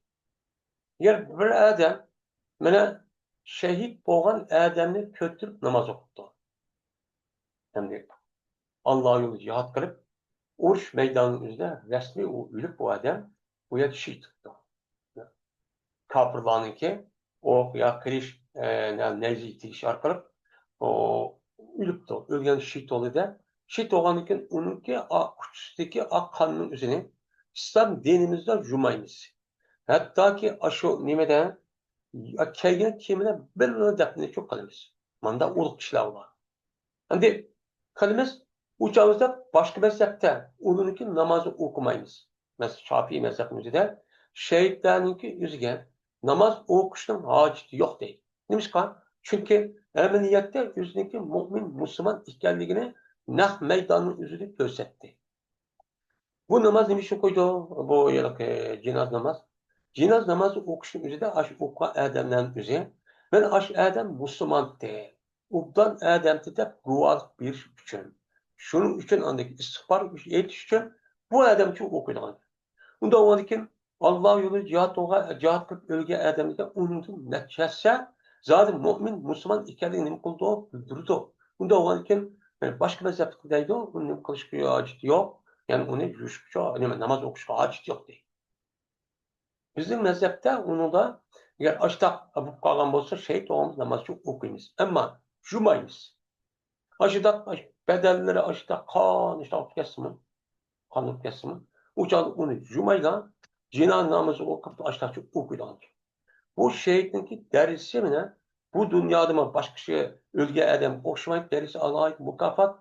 ئەگەر بىر ئادەم مانا شېھىت بولغان ئادەمنى كۆتۈرۈپ ناماز ئوقۇپتۇ. ئەمدى ئاللا يولىدا جىھاد قىلىپ، ئۇرۇش مەيدانىنىڭ ئۆزىدە رەسمىي ئۇ ئۆلۈپ، بۇ ئادەم بۇ يەردە شېھىت بوپتۇ. كاپىرلارنىڭكى ئوق يا قىلىچ، ئە، نە-، نەيزە تېگىش ئارقىلىق ئۇ ئۆلۈپتۇ. ئۆلگەن شېھىت بولدى-دە. شېھىت بولغاندىن كېيىن ئۇنىڭكى ئا-، ئۇچىسىدىكى ئاق قاننىڭ ئۆزىنى ئىسلام دىنىمىزدا يۇمايمىز. ھەتتاكى ئاشۇ نېمىدە، كىيگەن كىيىمىنى بىللە دەپنىچۇ قىلىمىز. ماندا ئۇلۇغ كىشىلەر بار. ئەمدى قىلىمىز، ئۇ چاغىمىزدا باشقا مەزھەپتە ئۇلارنىڭكى نامازنى ئوقۇمايمىز. مەسىلەن، شاپىئىي مەزھەپنىڭ ئۆزىدە شېھىتلەرنىڭكى ئۆزىگە ناماز ئوقۇشنىڭ ھاجىتى يوق دەيدۇ. نېمىشقا؟ چۈنكى ئەمەلىيەتتە ئۆزىنىڭكى مۇئمىن، مۇسۇلمان ئىكەنلىكىنى نەق مەيداننىڭ ئۆزىدە كۆرسەتتى. بۇ ناماز نېمە ئۈچۈن ئوقۇيدۇ؟ بۇ ھېلىقى جىناز ناماز. جىناز نامازى ئوقۇشنىڭ ئۆزىدە ئاشۇ ئوقۇغان ئادەملەرنىڭ ئۆزى، مانا ئاشۇ ئادەم مۇسۇلمانتى، ئوبدان ئادەمتى دەپ گۇۋاھلىق بېرىش ئۈچۈن. شۇنىڭ ئۈچۈن ئاندىن ئىستىغپار ئېيتىش ئۈچۈن بۇ ئادەم ئۈچۈن ئوقۇيدىغان. ئۇنداق بولغاندىكىن، ئاللا يولىدا جىھاد قىلغان، جىھاد قىلىپ ئۆلگەن ئادەمگە ئۇنىڭدىن نەچچە ھەسسە زادى مۇئمىن، مۇسۇلمان ئىكەنلىكىنى نېمە قىلىدۇ؟ بىلدۈرىدۇ. ئۇنداق بولغاندىكىن، يەنى باشقا مەزھەپتىكى دەيدۇ، ئۇنى نېمە قىلىشقا ھاجىتى يوق. يەنى ئۇنى يۇيۇشقا، نېمە، ناماز ئوقۇشقا ھاجىتى يوق دەيدۇ. بىزنىڭ مەزھەپتە ئۇنىڭدا ئەگەر ئاشتاق بولۇپ قالغان بولسا، شېھىت بولغان ناماز ئوقۇيمىز. ئەمما يۇمايمىز. ئاشۇنداق بەدەنلىرى ئاشۇنداق قان ئىشتاق بولۇپ كەتسىمۇ، قان بولۇپ كەتسىمۇ، ئۇ چاغدا ئۇنى يۇمايلا، جىناز نامىزى ئوقۇپ، ئاشتاق ئوقۇيدىغان. بۇ شېھىتنىڭكى دەرىجىسى مانا بۇ دۇنيادىمۇ باشقا كىشى ئۆلگەن ئادەمگە ئوخشىمايدۇ، دەرىجىسى ئالاھىدە مۇكاپات.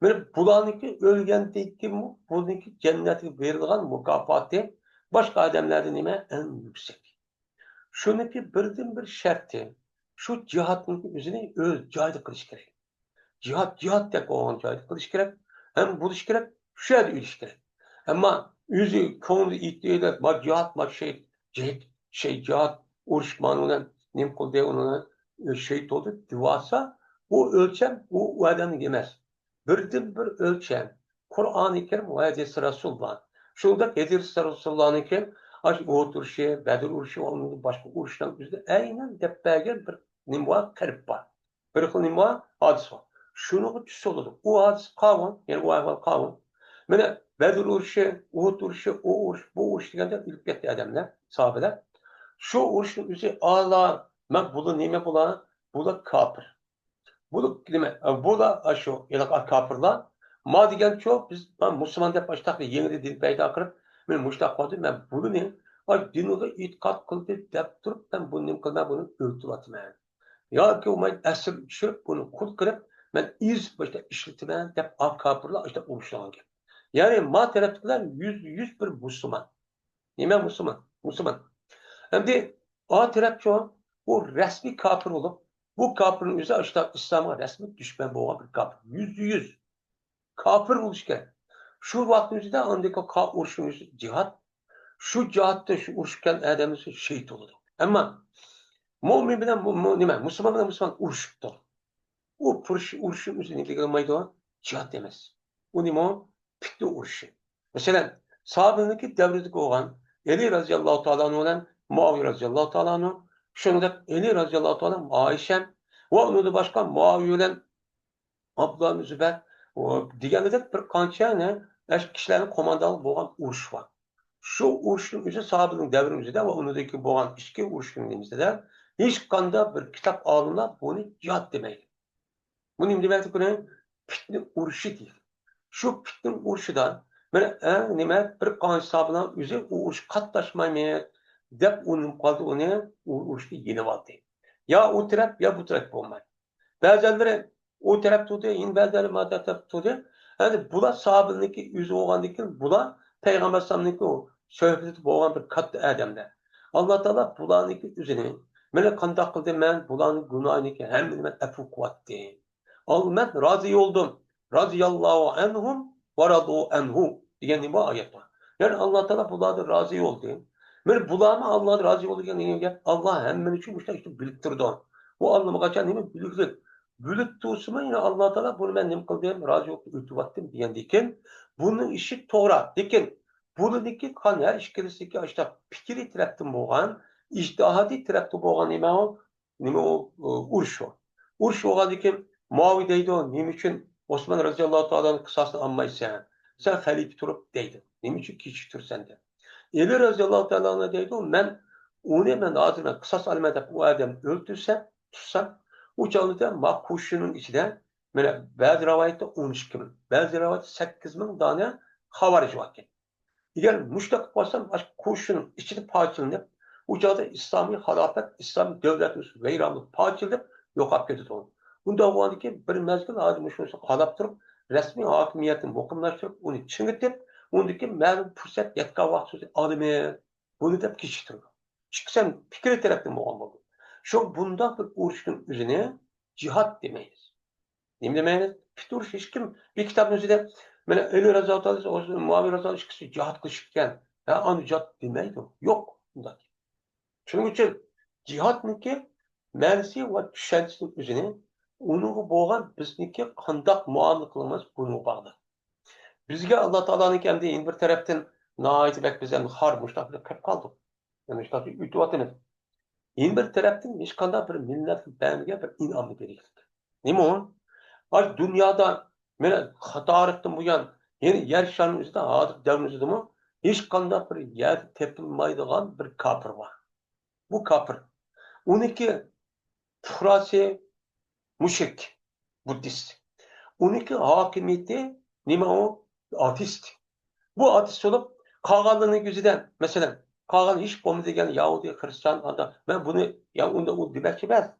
مانا بۇلارنىڭكى ئۆلگەندىن كېيىنمۇ بۇنىڭكى جەننەتكە بېرىدىغان مۇكاپاتى باشقا ئادەملەردىن نېمە؟ ئەڭ يۈكسەك. شۇنىڭكى بىردىنبىر شەرتى، شۇ جىھادنىڭكى ئۆزىنى ئۆز جايىدا قىلىش كېرەك. جىھاد جىھادتەك بولغان جايدا قىلىش كېرەك، ھەم بولۇش كېرەك، شۇ يەردە ئۆلۈش كېرەك. ئەمما ئۆزى كۆڭلىدە ئېيتتى، ما جىھاد، ما شېھىت، جېھىت، شېھىت، جىھاد، ئۇرۇش مانا بىلەن نېمە قىلدى، ئۇنى شېھىت بولدى دېۋالسا، ئۇ ئۆلچەم، ئۇ، ئۇ ئادەمنىڭ ئەمەس. بىردىنبىر ئۆلچەم، قۇرئانى كەرىم ۋە ھەدىسى رەسۇلۇللا. شۇنداق ھەدىسى رەسۇلۇللانىڭكى ئاشۇ ئۇھۇد ئۇرۇشى، بەدر ئۇرۇشى، ئۇنىڭدىن باشقا ئۇرۇشلارنىڭ ئۆزىدە ئەينەن دەپ بەرگەن بىر نېمە بار؟ تەرىپ بار. بىر خىل نېمە بار؟ ھادىسە بار. شۇنىڭغا تۈسۈلىدۇ. ئۇ ھادىسە قالغان، يەنى ئۇ ئەھۋال قالغان. مانا بەدر ئۇرۇشى، ئۇھۇد ئۇرۇشى، ئۇ ئۇرۇش، بۇ ئۇرۇش دېگەندە ئۆلۈپ كەتتى ئادەملەر، ساھابىلەر. شۇ ئۇرۇشنىڭ ئۆزى ئالا، مەن بۇلار نېمە بۇلار؟ بۇلار كاپىر. بۇلار نېمە؟ بۇلار شۇ ھېلىقى كاپىرلار. ما دېگەنچۇ، بىز، مەن مۇسۇلمان دەپ ئاشتاق يېڭىدىن دىن پەيدا قىلىپ، مەن مۇشتاق قىلدىم، مەن بۇلىنى ئاش دىنغا ئېتىقاد قىلدى دەپ تۇرۇپ، مەن بۇنى نېمە قىلىمەن، بۇنى ئۆلتۈرۈۋاتىمەن. ياكى مەن ئەسىرگە چۈشۈرۈپ، بۇنى قۇل قىلىپ، مەن ئېزىپ باشتا ئىشلىتىمەن دەپ، ئا كاپىرلار ئاشتا ئۇرۇشىدىغان گەپ. يەنى ما تەرەپتىكىلەر يۈزدە يۈز بىر مۇسۇلمان. نېمە مۇسۇلمان؟ مۇسۇلمان. ئەمدى ئا تەرەپچۇ، بۇ رەسمىي كاپىر بولۇپ، بۇ كاپىرنىڭ ئۆزى ئاشتا ئىسلامغا رەسمىي دۈشمەن بولغان بىر كاپىر. يۈزدە يۈز. كاپىر بولۇش كېرەك. شۇ ۋاقىتنىڭ ئۆزىدە ئاندىكى كا-، ئۇرۇشنىڭ ئۆزى جىھاد. شۇ جىھادتا شۇ ئۇرۇشقان ئادەمنىڭ شېھىت بولىدۇ. ئەمما مۇئمىن بىلەن مۇ-، مۇ-، نېمە، مۇسۇلمان بىلەن مۇسۇلمان ئۇرۇشۇپتۇ. ئۇ پۇرۇش-، ئۇرۇشنىڭ ئۆزى نېمە دېگىلى بولمايدۇ؟ جىھاد ئەمەس. ئۇ نېمە؟ پىتنە ئۇرۇشى. مەسىلەن، ساھابىنىڭكى دەۋرىدىكى بولغان ئەلى رازىياللاھۇ تائالا ئەنھۇ بىلەن مۇئاۋىيە رازىياللاھۇ تائالا ئەنھۇ، شۇنىڭدەك ئەلى رازىياللاھۇ تائالا ئەنھۇ ئائىشە ۋە ئۇنىڭدىن باشقا مۇئاۋىيە بىلەن ئابدۇللا ئىبن زۇبەير، ئۇ دېگەندەك بىر قانچە نە-، ئەش-، كىشىلەرنىڭ قوماندانلىق بولغان ئۇرۇش بار. شۇ ئۇرۇشنىڭ ئۆزى ساھابىنىڭ دەۋرىنىڭ ئۆزىدە ۋە ئۇنىڭدىن كېيىن بولغان ئىچكى ئۇرۇشنىڭ نېمىسىدە ھېچقانداق بىر كىتاب ئالىملار بۇنى جىھاد دېمەيدۇ. بۇنى نېمە دېمەيدۇ؟ بۇنى پىتنە ئۇرۇشى دەيدۇ. شۇ پىتنە ئۇرۇشىدا بىر، ئە، نېمە، بىر قانچە ساھابىنىڭ ئۆزى ئۇ ئۇرۇشقا قاتناشمايمىز دەپ ئۇنىماپ قالدى، ئۇنى ئۇ ئۇرۇشتا يېنىۋالدى. يا ئۇ تەرەپ، يا بۇ تەرەپ بولمايدۇ. بەزەنلىرى ئۇ تەرەپ تۇردى، يەنە بەزەنلىرى ما تەرەپ تۇردى. ئەمدى بۇلار ساھابىنىڭكى ئۆزى بولغاندىن كېيىن، بۇلار پەيغەمبەر ئەلەيھىسسالامنىڭكى سۆھبىتىدە بولغان بىر كاتتا ئادەملەر. ئاللا تائالا بۇلارنىڭكى ئۆزىنى، مانا قانداق قىلدىم مەن، بۇلارنىڭ گۇناھىنىڭكى ھەممىنى مەن ئەپۇ قىلىۋەتتىم. ئال-، مەن رازى بولدۇم. رازىياللاھۇ ئەنھۇم ۋە رازۇ ئەنھۇ دېگەن نېمە ئايەت بار. يەنى ئاللا تائالا بۇلاردىن رازى بولدى. مانا بۇلارمۇ ئاللادىن رازى بولدى دېگەن نېمە گەپ؟ ئاللا ھەممىنى شۇ مۇشۇنداق ئىشنى بىلىپ تۇرىدۇ. ئۇ ئاللىمىغاچان نېمە بىلگۈلۈك. بىلىپ تۇرسىمۇ يەنە ئاللا تائالا بۇنى مەن نېمە قىلدىم؟ رازى بولۇپ ئۆتۈۋەتتىم دېگەندىكىن، بۇنىڭ ئىشى توغرا. لېكىن بۇنىڭكى قان ھەر ئىككىلىسىدىكى ئاشۇنداق پىكرىي تەرەپتىن بولغان، ئىجتىھادىي تەرەپتىن بولغان نېمە ئۇ؟ نېمە ئۇ، ئۇ، ئۇرۇش ئۇ. ئۇرۇش بولغاندىن كېيىن مۇئاۋىيە دەيدۇ، نېمە ئۈچۈن ئوسمان رازىياللاھۇ تائالانىڭ قىساسىنى ئالمايسەن؟ سەن خەلىپە تۇرۇپ دەيدۇ. نېمە ئۈچۈن كېچىكتۈرىسەن دەپ. ئەلى رازىياللاھۇ تائالا ئەنھۇ دەيدۇ، مەن ئۇنى، مەن ھازىر مەن قىساس ئالىمەن دەپ ئۇ ئادەمنى ئۆلتۈرسەم، تۇتسام، ئۇ چاغدا ما قوشۇننىڭ ئىچىدە، مانا بەزى رىۋايەتتە ئون ئىككى مىڭ، بەزى رىۋايەتتە سەككىز مىڭ دانە خاۋارىج باركەن. ئەگەر مۇشۇنداق قىلىپ قالسام، ئاشۇ قوشۇننىڭ ئىچىدە پارچىلىنىپ، ئۇ چاغدا ئىسلامىي خىلاپەت، ئىسلام دۆلىتى ۋەيران بولۇپ، پارچىلىنىپ يوقاپ كېتىدۇ. ئۇنداق بولغاندىن كېيىن بىر مەزگىل ھازىر مۇشۇنى قالاپ تۇرۇپ، رەسمىي ھاكىمىيەتنى مۇقىملاشتۇرۇپ، ئۇنى چىڭىتىپ، ئۇندىن كېيىن مەلۇم پۇرسەت يەتكەن ۋاقىت سۆزى ئالىمىز بۇنى دەپ كېچىكتۈرىدۇ. ئىككىسى ھەم پىكرىي تەرەپتىن بولغان بولىدۇ. شۇ بۇنداق بىر ئۇرۇشنىڭ ئۆزىنى جىھاد دېمەيمىز. نېمە دېمەيمىز؟ پىت ئۇرۇش، ھېچكىم بىر كىتابنىڭ ئۆزىدە، مانا، ئەلى رازىياللاھۇ تائالا، مۇئاۋىيە رازىياللاھۇ ئىككىسى جىھاد قىلىشىپتىكەن، ھە، ئانا جىھاد دېمەيدۇ. يوق، ئۇنداق. شۇنىڭ ئۈچۈن جىھادنىڭكى مەنىسى ۋە چۈشەنچىسىنىڭ ئۆزىنى، ئۇنىڭغا بولغان بىزنىڭكى قانداق مۇئامىلە قىلىمىز، بۇنىڭغا باغلىق. بىزگە ئاللا تائالانىڭكى ئەمدى يەنە بىر تەرەپتىن ناھايىتى بەك بىز ئەمدى خار مۇشۇنداق قىلىپ قېلىپ قالدۇق. يەنى مۇشۇنداق ئۆتۈۋاتىمىز. يەنە بىر تەرەپتىن ھېچقانداق بىر مىللەتكە بەرمىگەن بىر ئىنئامنى بېرىشلىك. نېمە ئۇ؟ ئاي دۇنيادا مانا تارىختىن بۇيان، يەنى يەر شارىنىڭ ئۆزىدە، ھازىر دەۋرىمىزدىمۇ ھېچقانداق بىر يەردە تېپىلمايدىغان بىر كاپىر بار. بۇ كاپىر. ئۇنىڭكى پۇقراسى مۇشرىك، بۇددىست. ئۇنىڭكى ھاكىمىيىتى نېمە ئۇ؟ ئاتېئىست. بۇ ئاتېئىست بولۇپ، قالغانلىرىنىڭ يۈزىدە، مەسىلەن، قالغان ھېچ بولمىدى دېگەن يەھۇدىي، خرىستىيان، ئاندا مەن بۇنى، يا ئۇندا ئۇ دېمەكچى ئەمەس.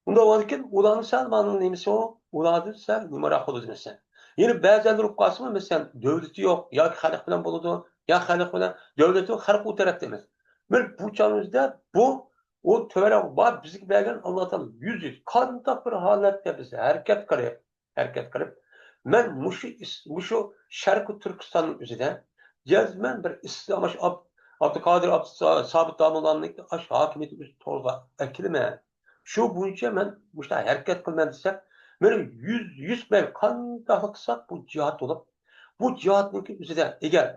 ئۇنداق بولغاندىكىن ئۇلارنىڭ سەل مانا نېمىسى ئۇ؟ ئۇلاردىن سەل نېمىراق بولىدۇ مەسىلەن. يەنە بەزىلەر بولۇپ قالسىمۇ، مەسىلەن، دۆلىتى يوق، ياكى خەلق بىلەن بولىدۇ، يا خەلق بىلەن، دۆلىتى يوق، خەلق ئۇ تەرەپتە ئەمەس. بىر بۇ چاغىمىزدا بۇ، ئۇ تۆۋەنرەك بار، بىزگە بەرگەن ئاللا تائالا يۈز يۈز. قانداق بىر ھالەتتە بىز ھەرىكەت قىلىپ، ھەرىكەت قىلىپ، مەن مۇشۇ ئىس-، مۇشۇ شەرقىي تۈركىستاننىڭ ئۆزىدە جەزمەن بىر ئىسلام، ئاش-، ئاب-، ئابدۇقادىر ئابد-، سابىت داموللانىڭ ئاش ھاكىمىيىتى ئۆز تورىغا ئەكېلىمەن. شۇ بويىچە مەن مۇشۇنداق ھەرىكەت قىلىمەن دېسەك، مانا يۈز، يۈز مەيلى قانداقلا قىلساق، بۇ جىھاد بولۇپ، بۇ جىھادنىڭكى ئۆزىدە ئەگەر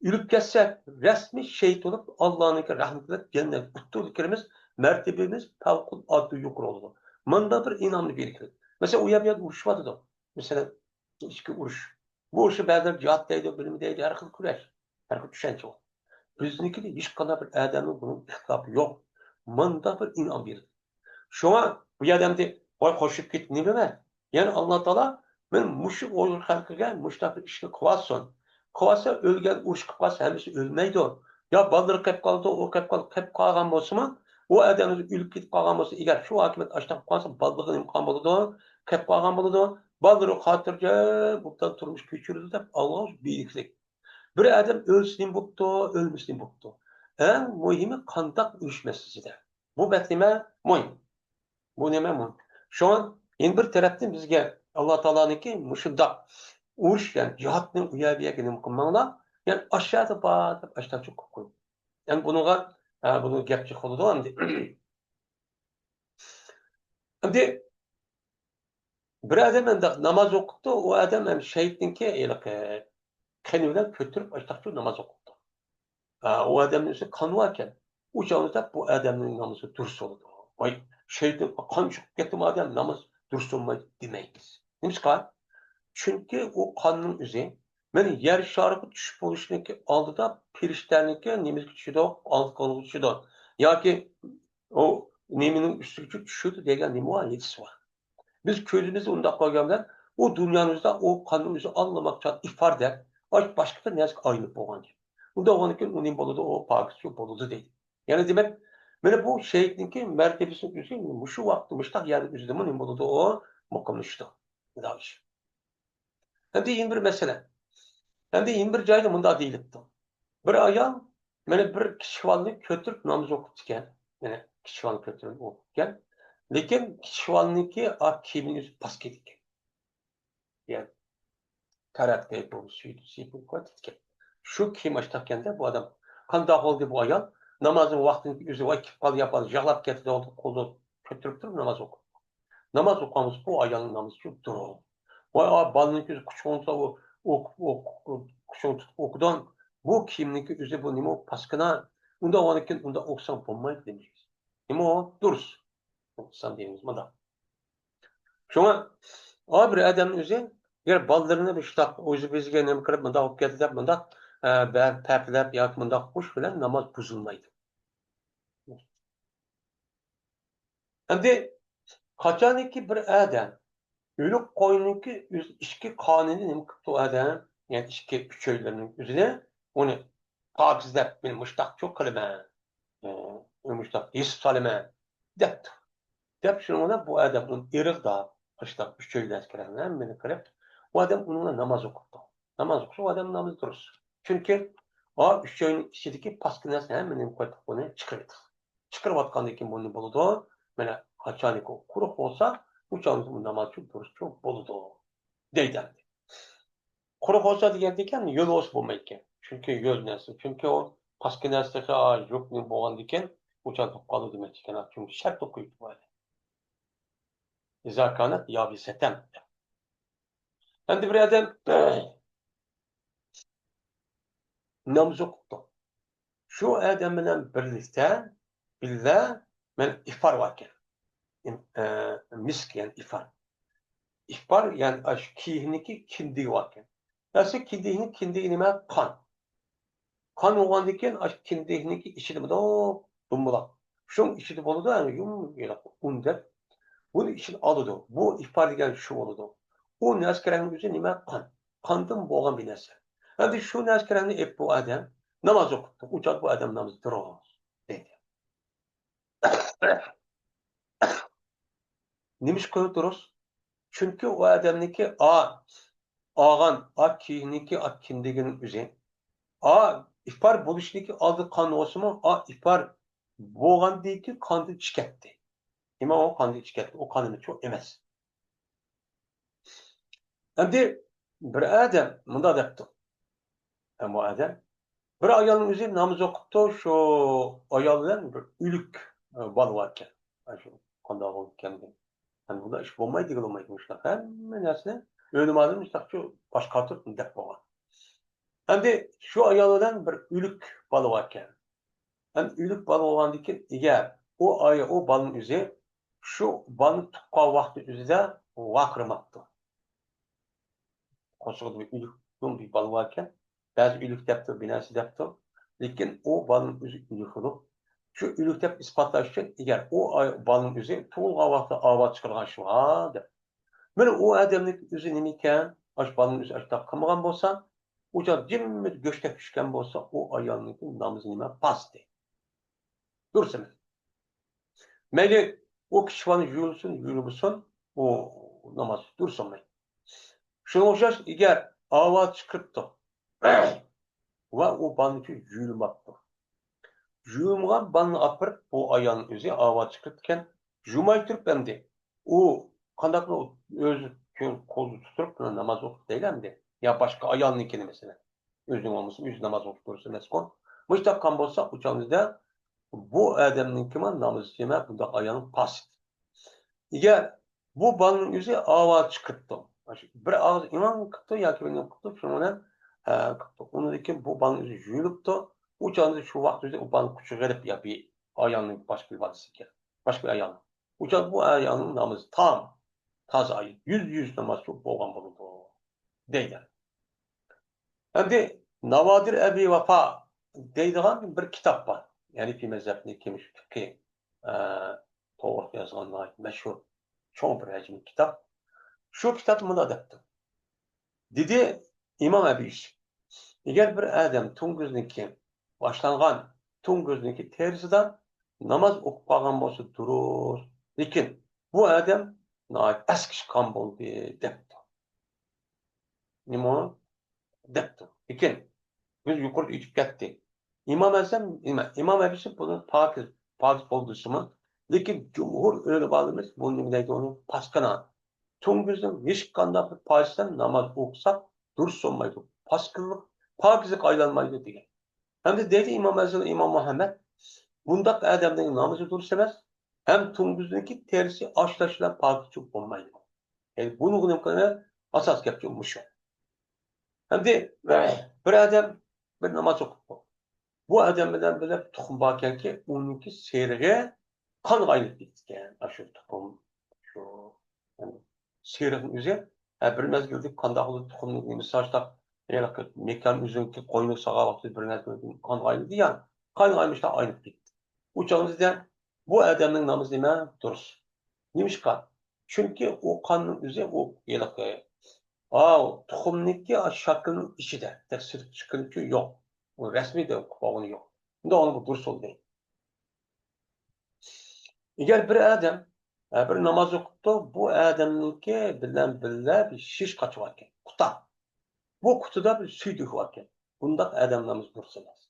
ئۆلۈپ كەتسەك، رەسمىي شېھىت بولۇپ، ئاللانىڭكى رەھمىتى بىلەن جەننەت ئۇتتۇرىدا كىرىمىز، مەرتىبىمىز پەۋقۇلئاددە يۇقىرى بولىدۇ. مانداق بىر ئىنئامنى بېرىشلىك. مەسىلەن، ئۇ يەر، بۇ يەردە ئۇرۇشۇۋاتىدۇ. مەسىلەن، ئىچكى ئۇرۇش. بۇ ئۇرۇشنى بەزىلەر جىھاد دەيدۇ، بىلىم دەيدۇ، ھەر خىل كۈرەش، ھەر خىل چۈشەنچە بار. بىزنىڭكىدە ھېچقانداق بىر ئادەمنىڭ بۇنىڭ ئىختىلاپى يوق. مانداق بىر ئىنئام بېرىلدى. شۇڭا بۇ يەردە ئەمدى، ۋاي، قوشۇپ كېتىپ نېمە؟ يەنى ئاللا تائالا مانا مۇشۇ ئۇيغۇر خەلقىگە مۇشۇنداق بىر ئىشنى قىلىۋاتسۇن. قىلىۋاتسا، ئۆلگەن، ئۇرۇش قىلىپ قالسا، ھەممىسى ئۆلمەيدۇ. يا بالىلىرى قېلىپ قالىدۇ، ئۇ قېلىپ قال-، قېلىپ قالغان بولسىمۇ، ئۇ ئادەم ئۆزى ئۆلۈپ كېتىپ قالغان بولسا، ئەگەر شۇ ھاكىمىيەت ئاشتاق قالسا، بالىلىرىغا نېمە قىلغان بولىدۇ؟ قېلىپ قالغان بولىدۇ. بالىلىرى خاتىرجەم ئوبدان تۇرمۇش كۆچۈرىدۇ دەپ ئالغان بىلىكلىك. بىر ئادەم ئۆلسە نېمە بوپتۇ، ئۆلمىسە نېمە بوپتۇ؟ ئەڭ مۇھىمى قانداق ئۆلۈش مەسىلىسىدە. بۇ بەك نېمە مۇھىم. بۇ نېمە مۇھىم. شۇڭا يەنە بىر تەرەپتىن بىزگە ئاللا تائالانىڭكى مۇشۇنداق ئۇرۇش، يەنى جىھادنى ئۇ يەر بۇ يەرگە نېمە قىلماڭلار، يەنى ئاشۇ بار دەپ ئاشتاق قىلىپ قويۇڭ. يەنى بۇنىڭغا، ھە، بۇنىڭ گەپ جىق بولىدۇ ئەمدى. ئەمدى بىر ئادەم ئەمدى ناماز ئوقۇپتۇ، ئۇ ئادەم ھەم شەھىتنىڭكى ھېلىقى قېنى بىلەن كۆتۈرۈپ ئاشتاقچۇ ناماز ئوقۇپتۇ. ھە، ئۇ ئادەمنىڭ ئۆزى قانى باركەن. ئۇ چاغدا بۇ ئادەمنىڭ نامىزى دۇرۇس بولىدۇ. ۋاي، شەھىتنىڭ قان چىقىپ كەتتىمۇ ئادەم ناماز دۇرۇس بولمايدۇ دېمەيمىز. نېمىشقا؟ چۈنكى ئۇ قاننىڭ ئۆزى، مانا يەر شارىغا چۈشۈپ بولۇشنىڭكى ئالدىدا پېرىشتەنىڭكى نېمىسىگە چۈشىدۇ؟ ئالقىنىغا چۈشىدۇ. ياكى ئۇ نېمىنىڭ ئۈستىگە چۈشىدۇ دېگەن نېمە بار؟ ھەدىس بار. بىز كۆزىمىزنى ئۇنداق قويغان بىلەن، ئۇ دۇنيانىڭ ئۆزىدە ئۇ قاننىڭ ئۆزى ئاللىماقچان ئىپادە، ئاش باشقا بىر نەرسىگە ئايلىنىپ بولغان گەپ. ئۇنداق بولغاندىكىن ئۇ نېمە بولىدۇ؟ ئۇ پاكىزچۇ بولىدۇ دەيدۇ. يەنى دېمەك، مانا بۇ شېھىتنىڭكى مەرتىۋىسىنىڭ ئۆزى مۇشۇ ۋاقىتتا، مۇشۇنداق يەردە ئۆزىدىمۇ نېمە بولىدۇ؟ ئۇ مۇقىملىشىدۇ. خۇداش. ئەمدى يەنە بىر مەسىلە. ئەمدى يەنە بىر جايدا مۇنداق دېيىلىپتۇ. بىر ئايال مانا بىر كىچىك بالىنى كۆتۈرۈپ ناماز ئوقۇپتىكەن. مانا كىچىك بالىنى كۆتۈرۈپ ئوقۇپتىكەن. لېكىن كىچىك بالىنىڭكى ئا كىيىمىنىڭ ئۆزى پاس كېتىدىكەن. يەنى تاراتقى بولۇپ، سۈيىدە سېپىپ قويۇپتىكەن. شۇ كىيىم ئاشتاقكەندە بۇ ئادەم، قانداق بولدى بۇ ئايال؟ نامازنىڭ ۋاقتىنىڭ ئۆزى، ۋاي، كېلىپ قالدى، ياپالدى، يىغلاپ كەتتى، قولىدا كۆتۈرۈپ تۇرۇپ ناماز ئوقۇپ. ناماز ئوقۇغان بولسا، بۇ ئايالنىڭ نامىزى شۇ دۇرۇس. ۋاي، ئا، بالىنىڭ كۆزى قۇچىقىڭدا ئوقۇپ، ئوقۇپ، قۇچىقىڭ تۇتۇپ ئوقۇدۇڭ. بۇ كىيىمنىڭكى ئۆزى بۇ نېمە ئۇ پاسكىنا؟ ئۇنداق بولغاندىكىن ئۇنداق ئوقۇساڭ بولمايدۇ دېمەيمىز. نېمە ئۇ؟ دۇرۇس. ئىسلام دىنىمىز مۇنداق. شۇڭا، ئا، بىر ئادەمنىڭ ئۆزى، ئەگەر بالىلىرىنى مۇشۇنداق ئۆزى بىزگە نېمە قىلىپ، مۇنداق بولۇپ كەتتى دەپ، مۇنداق، ئە، بە-، پەپىلەپ ياكى مۇنداق قوش بىلەن ناماز بۇزۇلمايدۇ. ئەمدى قاچانكى بىر ئادەم ئۆلۈك قوينىڭكى ئۆز ئىچكى قانىنى نېمە قىپتۇ ئادەم؟ يەنى ئىچكى ئۈچەيلىرىنىڭ ئۆزىنى، ئۇنى پاكىز دەپ، مەن مۇشتاقچۇ قىلىمەن، ئۇنى مۇشتاق يېسىپ سالىمەن دەپتۇ. دەپ شۇنىڭ بىلەن بۇ ئادەم ئۇنى ئېرىغدا، مۇشتاق ئۈچەيلەسكىرەن ھەممىنى قىلىپ، ئۇ ئادەم ئۇنىڭ بىلەن ناماز ئوقۇپتۇ. ناماز ئوقۇسا، ئۇ ئادەم نامىزى دۇرۇس. چۈنكى ئا ئۈچەينىڭ ئىچىدىكى پاسكىنا نەرسە ھەممىنى قويۇپ، ئۇنى چىقىرىۋېتىپتۇ. چىقىرىۋاتقاندىن كېيىن بۇ نېمە بولىدۇ؟ مانا، قاچانكى ئۇ قۇرۇق بولسا، ئۇ چاغدا بۇ ناماز ئۈچۈن دۇرۇسچۇ بولىدۇ، دەيدۇ ئەمدى. قۇرۇق بولسا دېگەندىكىن، يۆل بولسا بولمايدىكەن. چۈنكى يۆل نەرسە، چۈنكى ئۇ پاسكىنا نەرسە تېخى، ئا، يوق نېمە بولغاندىكىن، ئۇ چاغدا قالىدۇ دېمەكچىكەن. چۈنكى شەرت قويۇپتۇ بۇ يەردە. إذا كانت يابسة. ئەمدى بىر ئادەم ناماز ئوقۇپتۇ. شۇ ئادەم بىلەن بىرلىكتە، بىللە، مەن ئىفار باركەن. ئىم-، ئە، مىسك، يەنى ئىفار. ئىفار، يەنى ئاشۇ كىيىكنىڭكى كىندىكى باركەن. ئەسلى كىندىكنىڭ كىندىكى نېمە؟ قان. قان بولغاندىن كېيىن، ئاشۇ كىندىكنىڭكى ئىچىدە مۇنداق دومبىلاق. شۇنىڭ ئىچىدە بولىدۇ، يەنى يۇم-، يۇمشاق ئۇن دەپ. بۇنى ئىچىدە ئالىدۇ. بۇ ئىفار دېگەن شۇ بولىدۇ. ئۇ نەسكىرەڭنىڭ ئۆزى نېمە؟ قان. قاندىن بولغان بىر نەرسە. ئەمدى شۇ نەسكىرەڭنى ئېلىپ بۇ ئادەم ناماز ئوقۇپتۇ. ئۇ چاغدا بۇ ئادەم ناماز دۇرۇس دەيدۇ. نېمىشقا دۇرۇس؟ چۈنكى ئۇ ئادەمنىڭكى ئا-، ئالغان ئا كىيىكنىڭكى ئا كىندىكىنىڭ ئۆزى، ئا ئىفار بولۇشنىڭكى ئالدى قان بولسىمۇ، ئا ئىفار بولغاندىن كېيىن قاندىن چىقىپتۇ. ئىمام ئۇ قاندىن چىقىپتۇ، ئۇ قانىمىچۇ ئەمەس. ئەمدى بىر ئادەم مۇنداق دەپتۇ. ئە، بۇ ئادەم بىر ئايالنىڭ ئۆزى ناماز ئوقۇپتۇ، شۇ ئايال بىلەن بىر ئۆلۈك، ئە، بالا باركەن. ئە، شۇ قانداق بولۇپ كەلدى؟ ئەمدى بۇنداق ئىش بولمايدۇ دېگىلى بولمايدۇ، مۇشۇنداق ھەممە نەرسىنى ئۆلىمالىدىن مۇشۇنداقچۇ باشقا تۇرۇپ دەپ بولغان. ئەمدى شۇ ئايال بىلەن بىر ئۆلۈك بالا باركەن. ئەمدى ئۆلۈك بالا بولغاندىن كېيىن، ئەگەر ئۇ ئاي-، ئۇ بالىنىڭ ئۆزى شۇ بالىنى تۇغقان ۋاقتى ئۆزىدە ۋارقىرىماپتۇ. قورسىقىدا بىر ئۆلۈك، بىر بالا باركەن، بەزى ئۆلۈك دەپتۇ، بىر نەرسە دەپتۇ. لېكىن ئۇ بالىنىڭ ئۆزى ئۆلۈك بولۇپ، شۇ ئۆلۈك دەپ ئىسپاتلاش ئۈچۈن، ئەگەر ئۇ ئاي-، بالىنىڭ ئۆزى تۇغۇلغان ۋاقتىدا ئاۋاز چىقارغان شۇ دەپ. مانا ئۇ ئادەمنىڭ ئۆزى نېمىكەن؟ ئاشۇ بالىنىڭ ئۆزى ئاشۇنداق قىلمىغان بولسا، ئۇ چاغ جىممىدە گۆشتەك چۈشكەن بولسا، ئۇ ئايالنىڭكى نامىزى نېمە؟ پاسىتى. دۇرۇس ئەمەس. مەيلى ئۇ كىچىك بالىنى يۇيۇلسۇن، يۇيۇلمىسۇن، ئۇ ناماز دۇرۇس بولمايدۇ. شۇنىڭغا ئوخشاش، ئەگەر ئاۋاز چىقىرىپتۇ ۋە ئۇ بالىنى يۇيۇلماپتۇ. يۇيۇلمىغان بالىنى ئاپىرىپ، بۇ ئايالنىڭ ئۆزى ئاۋاز چىقىرىپتىكەن، يۇماي تۇرۇپ ئەمدى ئۇ قانداقلا ئۆزى قولىدا تۇتۇپ ناماز ئوقۇپ دەيلى ئەمدى. يا باشقا ئايالنىڭكىنى مەسىلەن. ئۆزىنىڭ بولمىسا، ئۆزى ناماز ئوقۇپ تۇرسا ئەمەسكۇ. مۇشۇنداق قىلغان بولسا، ئۇ چاغدا بۇ ئادەمنىڭكىمۇ نامىزى نېمە؟ بۇنداق ئايالنىڭ پاسىت. ئەگەر بۇ بالىنىڭ ئۆزى ئاۋاز چىقىرىپتۇ. بىر ئاغزى ئىمان قىپتۇ ياكى بىر نېمە قىپتۇ، شۇنىڭ بىلەن، ھە، قىپتۇ. ئۇنىڭدىن كېيىن بۇ بالىنىڭ ئۆزى يۇيۇلۇپتۇ. ئۇ چاغدا شۇ ۋاقىت ئۆزى ئۇ بالىنى قۇچىقىغا ئېلىپ يا بىر ئايالنىڭ باشقا بىر بالىسى ئىكەن. باشقا بىر ئايالنىڭ. ئۇ چاغدا بۇ ئايالنىڭ نامىزى تام، تازا، يۈزدە يۈز ناماز بولغان بولىدۇ، دەيدۇ. ئەمدى ناۋادىر ئەبى ۋاپا دەيدىغان بىر كىتاب بار. ھەنىفىي مەزھەپنى كېمىش پىقى، ئە، توغرىلىق يازغان ناھايىتى مەشھۇر، چوڭ بىر ھەجىملىك كىتاب. شۇ كىتابتا مۇنداق دەپتۇ. دېدى ئىمام ئەبى يۈسۈپ، ئەگەر بىر ئادەم توڭگۇزنىڭكى، باشلانغان توڭگۇزنىڭكى تېرىسىدا ناماز ئوقۇپ قالغان بولسا دۇرۇس. لېكىن بۇ ئادەم ناھايىتى ئەسكى چىققان بولدى، دەپتۇ. نېمە؟ دەپتۇ. لېكىن بىز يۇقىرىدا ئۆتۈپ كەتتى. ئىمام ئەزەم، نېمە؟ ئىمام ئەبىسى بۇنى پاكىز، پاكىز بولدى دېسىمۇ، لېكىن جۇمھۇر ئۆلىمالىرىمىز بۇنى نېمە دەيدۇ؟ ئۇنى پاسكىنا. توڭگۇزنىڭ ھېچقانداق بىر پارچىسىدىن ناماز ئوقۇساق دۇرۇس بولمايدۇ. پاسكىنلىق، پاكىزلىققا ئايلانمايدۇ دېگەن. ھەمدە دەيدۇ ئىمام ئەزەم، ئىمام مۇھەممەد، بۇنداق ئادەمنىڭ نامىزى دۇرۇس ئەمەس، ھەم توڭگۇزنىڭكى تېرىسى ئاش تاش بىلەن پاكىز بولمايدۇ. يەنى بۇنىڭغا نېمە قىلىمەن؟ ئاساس گەپ مۇشۇ. ھەمدە بىر ئادەم بىر ناماز ئوقۇپتۇ. بۇ ئادەم بىلەن بىللە تۇخۇم باركەنكى، ئۇنىڭكى سېرىقى قانغا ئايلىنىپ كېتىدىكەن. ئاشۇ تۇخۇم، شۇ، يەنى سېرىقنىڭ ئۆزى، ھە، بىر مەزگىلدە قانداق بولۇپ تۇخۇمنىڭ نېمىسى ئاشتاق، ھېلىقى مېكان ئۆزىنىڭكى قوينىغا سالغان ۋاقتىدا بىر مەزگىلدە قانغا ئايلىنىدۇ يا، قانغا ئايلىنىشتا ئايلىنىپ كېتىدۇ. ئۇ چاغدا بۇ ئادەمنىڭ نامىزى نېمە؟ دۇرۇس. نېمىشقا؟ چۈنكى ئۇ قاننىڭ ئۆزى ئۇ ھېلىقى، ئاۋۇ تۇخۇمنىڭكى شاكىلنىڭ ئىچىدە، تېخى سىرتقا چىققىنىچۇ يوق. ئۇ رەسمىي دە قىلىپ بولغىنى يوق. ئۇنداق ئۇنىڭغا دۇرۇس بولدى. ئەگەر بىر ئادەم، ھە، بىر ناماز ئوقۇپتۇ، بۇ ئادەمنىڭكى بىلەن بىللە بىر شىش قاچىۋاتكەن، قۇتا. بۇ قۇتىدا بىر سۈيدۈك باركەن. بۇنداق ئادەم نامىزى دۇرۇس ئەمەس.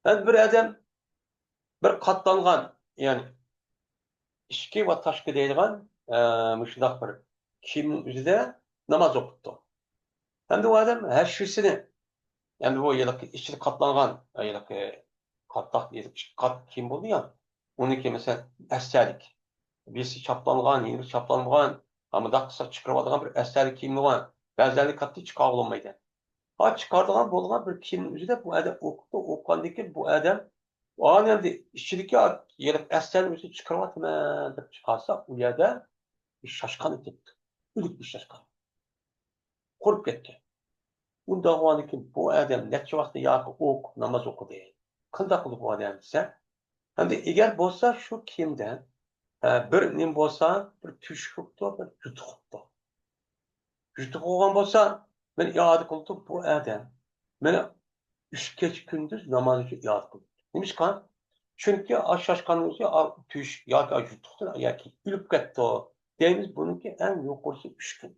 مەن بىر ئادەم بىر قاتلانغان، يەنى ئىچكى ۋە تاشقى دەيدىغان، ئە، مۇشۇنداق بىر كىيىمنىڭ ئۆزىدە ناماز ئوقۇپتۇ. ئەمدى ئۇ ئادەم ھەشۋىسىنى، ئەمدى بۇ ھېلىقى ئىچىدە قاتلانغان، ھېلىقى قاتلاق، ھېلىقى ئىككى قات كىيىم بولىدۇ يا، ئۇنىڭكى مەسىلەن، ئەستەلىك. بىرسى چاپلانغان، يەنە بىرسى چاپلانمىغان، ھە، مۇنداق قىلسا چىقىرىۋالىدىغان بىر ئەستەلىك كىيىمى بار. بەزىلەرنى كاتتا چىقارغىلى بولمايدۇ. ھا، چىقارىدىغان بولغان بىر كىيىمنىڭ ئۆزىدە بۇ ئادەم ئوقۇپتۇ، ئوقۇغاندىن كېيىن بۇ ئادەم، ئانى ئەمدى ئىچىدىكى يەنە ئەستەلىكنى ئۆزى چىقىرىۋاتىمەن دەپ چىقارسا، ئۇ يەردە بىر شاشقان كەتتى. ئۆلۈك بىر شاشقان. قۇرۇپ كەتتى. ئۇنداق بولغاندىن كېيىن بۇ ئادەم نەچچە ۋاقىت ياكى ئوقۇپ، ناماز ئوقۇدى. قانداق قىلدى بۇ ئادەم دېسە، ئەمدى ئەگەر بولسا شۇ كىيىمدە، ئە، بىر نېمە بولسا، بىر تۆشۈك بوپتۇ، بىر يوتۇق بوپتۇ. يوتۇق بولغان بولسا، مېنى ئىئادە قىلىدۇ بۇ ئادەم. مېنى ئۈچ كېچە كۈندۈز ناماز ئۈچۈن ئىئادە قىلىدۇ. نېمىشقا؟ چۈنكى ئاشۇ شاشقاننىڭ ئۆزى ئا-، تۆشۈك ياكى ئاشۇ يوتۇقتىن ياكى ئۆلۈپ كەتتى دەيمىز، بۇنىڭكى ئەڭ يۇقىرىسى ئۈچ كۈن.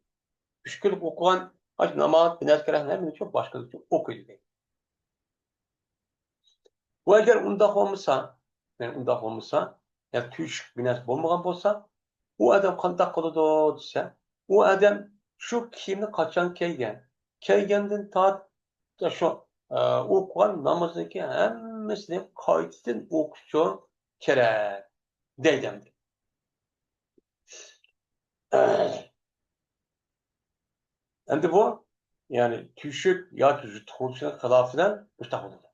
ئۈچ كۈنلۈك ئوقۇغان ئاشۇ ناماز، بىر نەرسە كېرەك، ھەممىنى شۇ باشقىلار ئۈچۈن ئوقۇيدۇ دەيدۇ. بۇ ئەگەر ئۇنداق بولمىسا، يەنى ئۇنداق بولمىسا، يەنى تۆشۈك بىر نەرسە بولمىغان بولسا، ئۇ ئادەم قانداق قىلىدۇ دېسە، ئۇ ئادەم شۇ كىيىمنى قاچان كىيگەن، كىيگەندىن تارتىپ شۇ، ئە، ئوقۇغان نامىزىنىڭكى ھەممىسىنى قايتىدىن ئوقۇشى كېرەك دەيدۇ ئەمدى. ئەمدى بۇ، يەنى تۆشۈك ياكى يوتۇق بولۇشىنىڭ خىلاپىدا مۇشۇنداق بولىدۇ.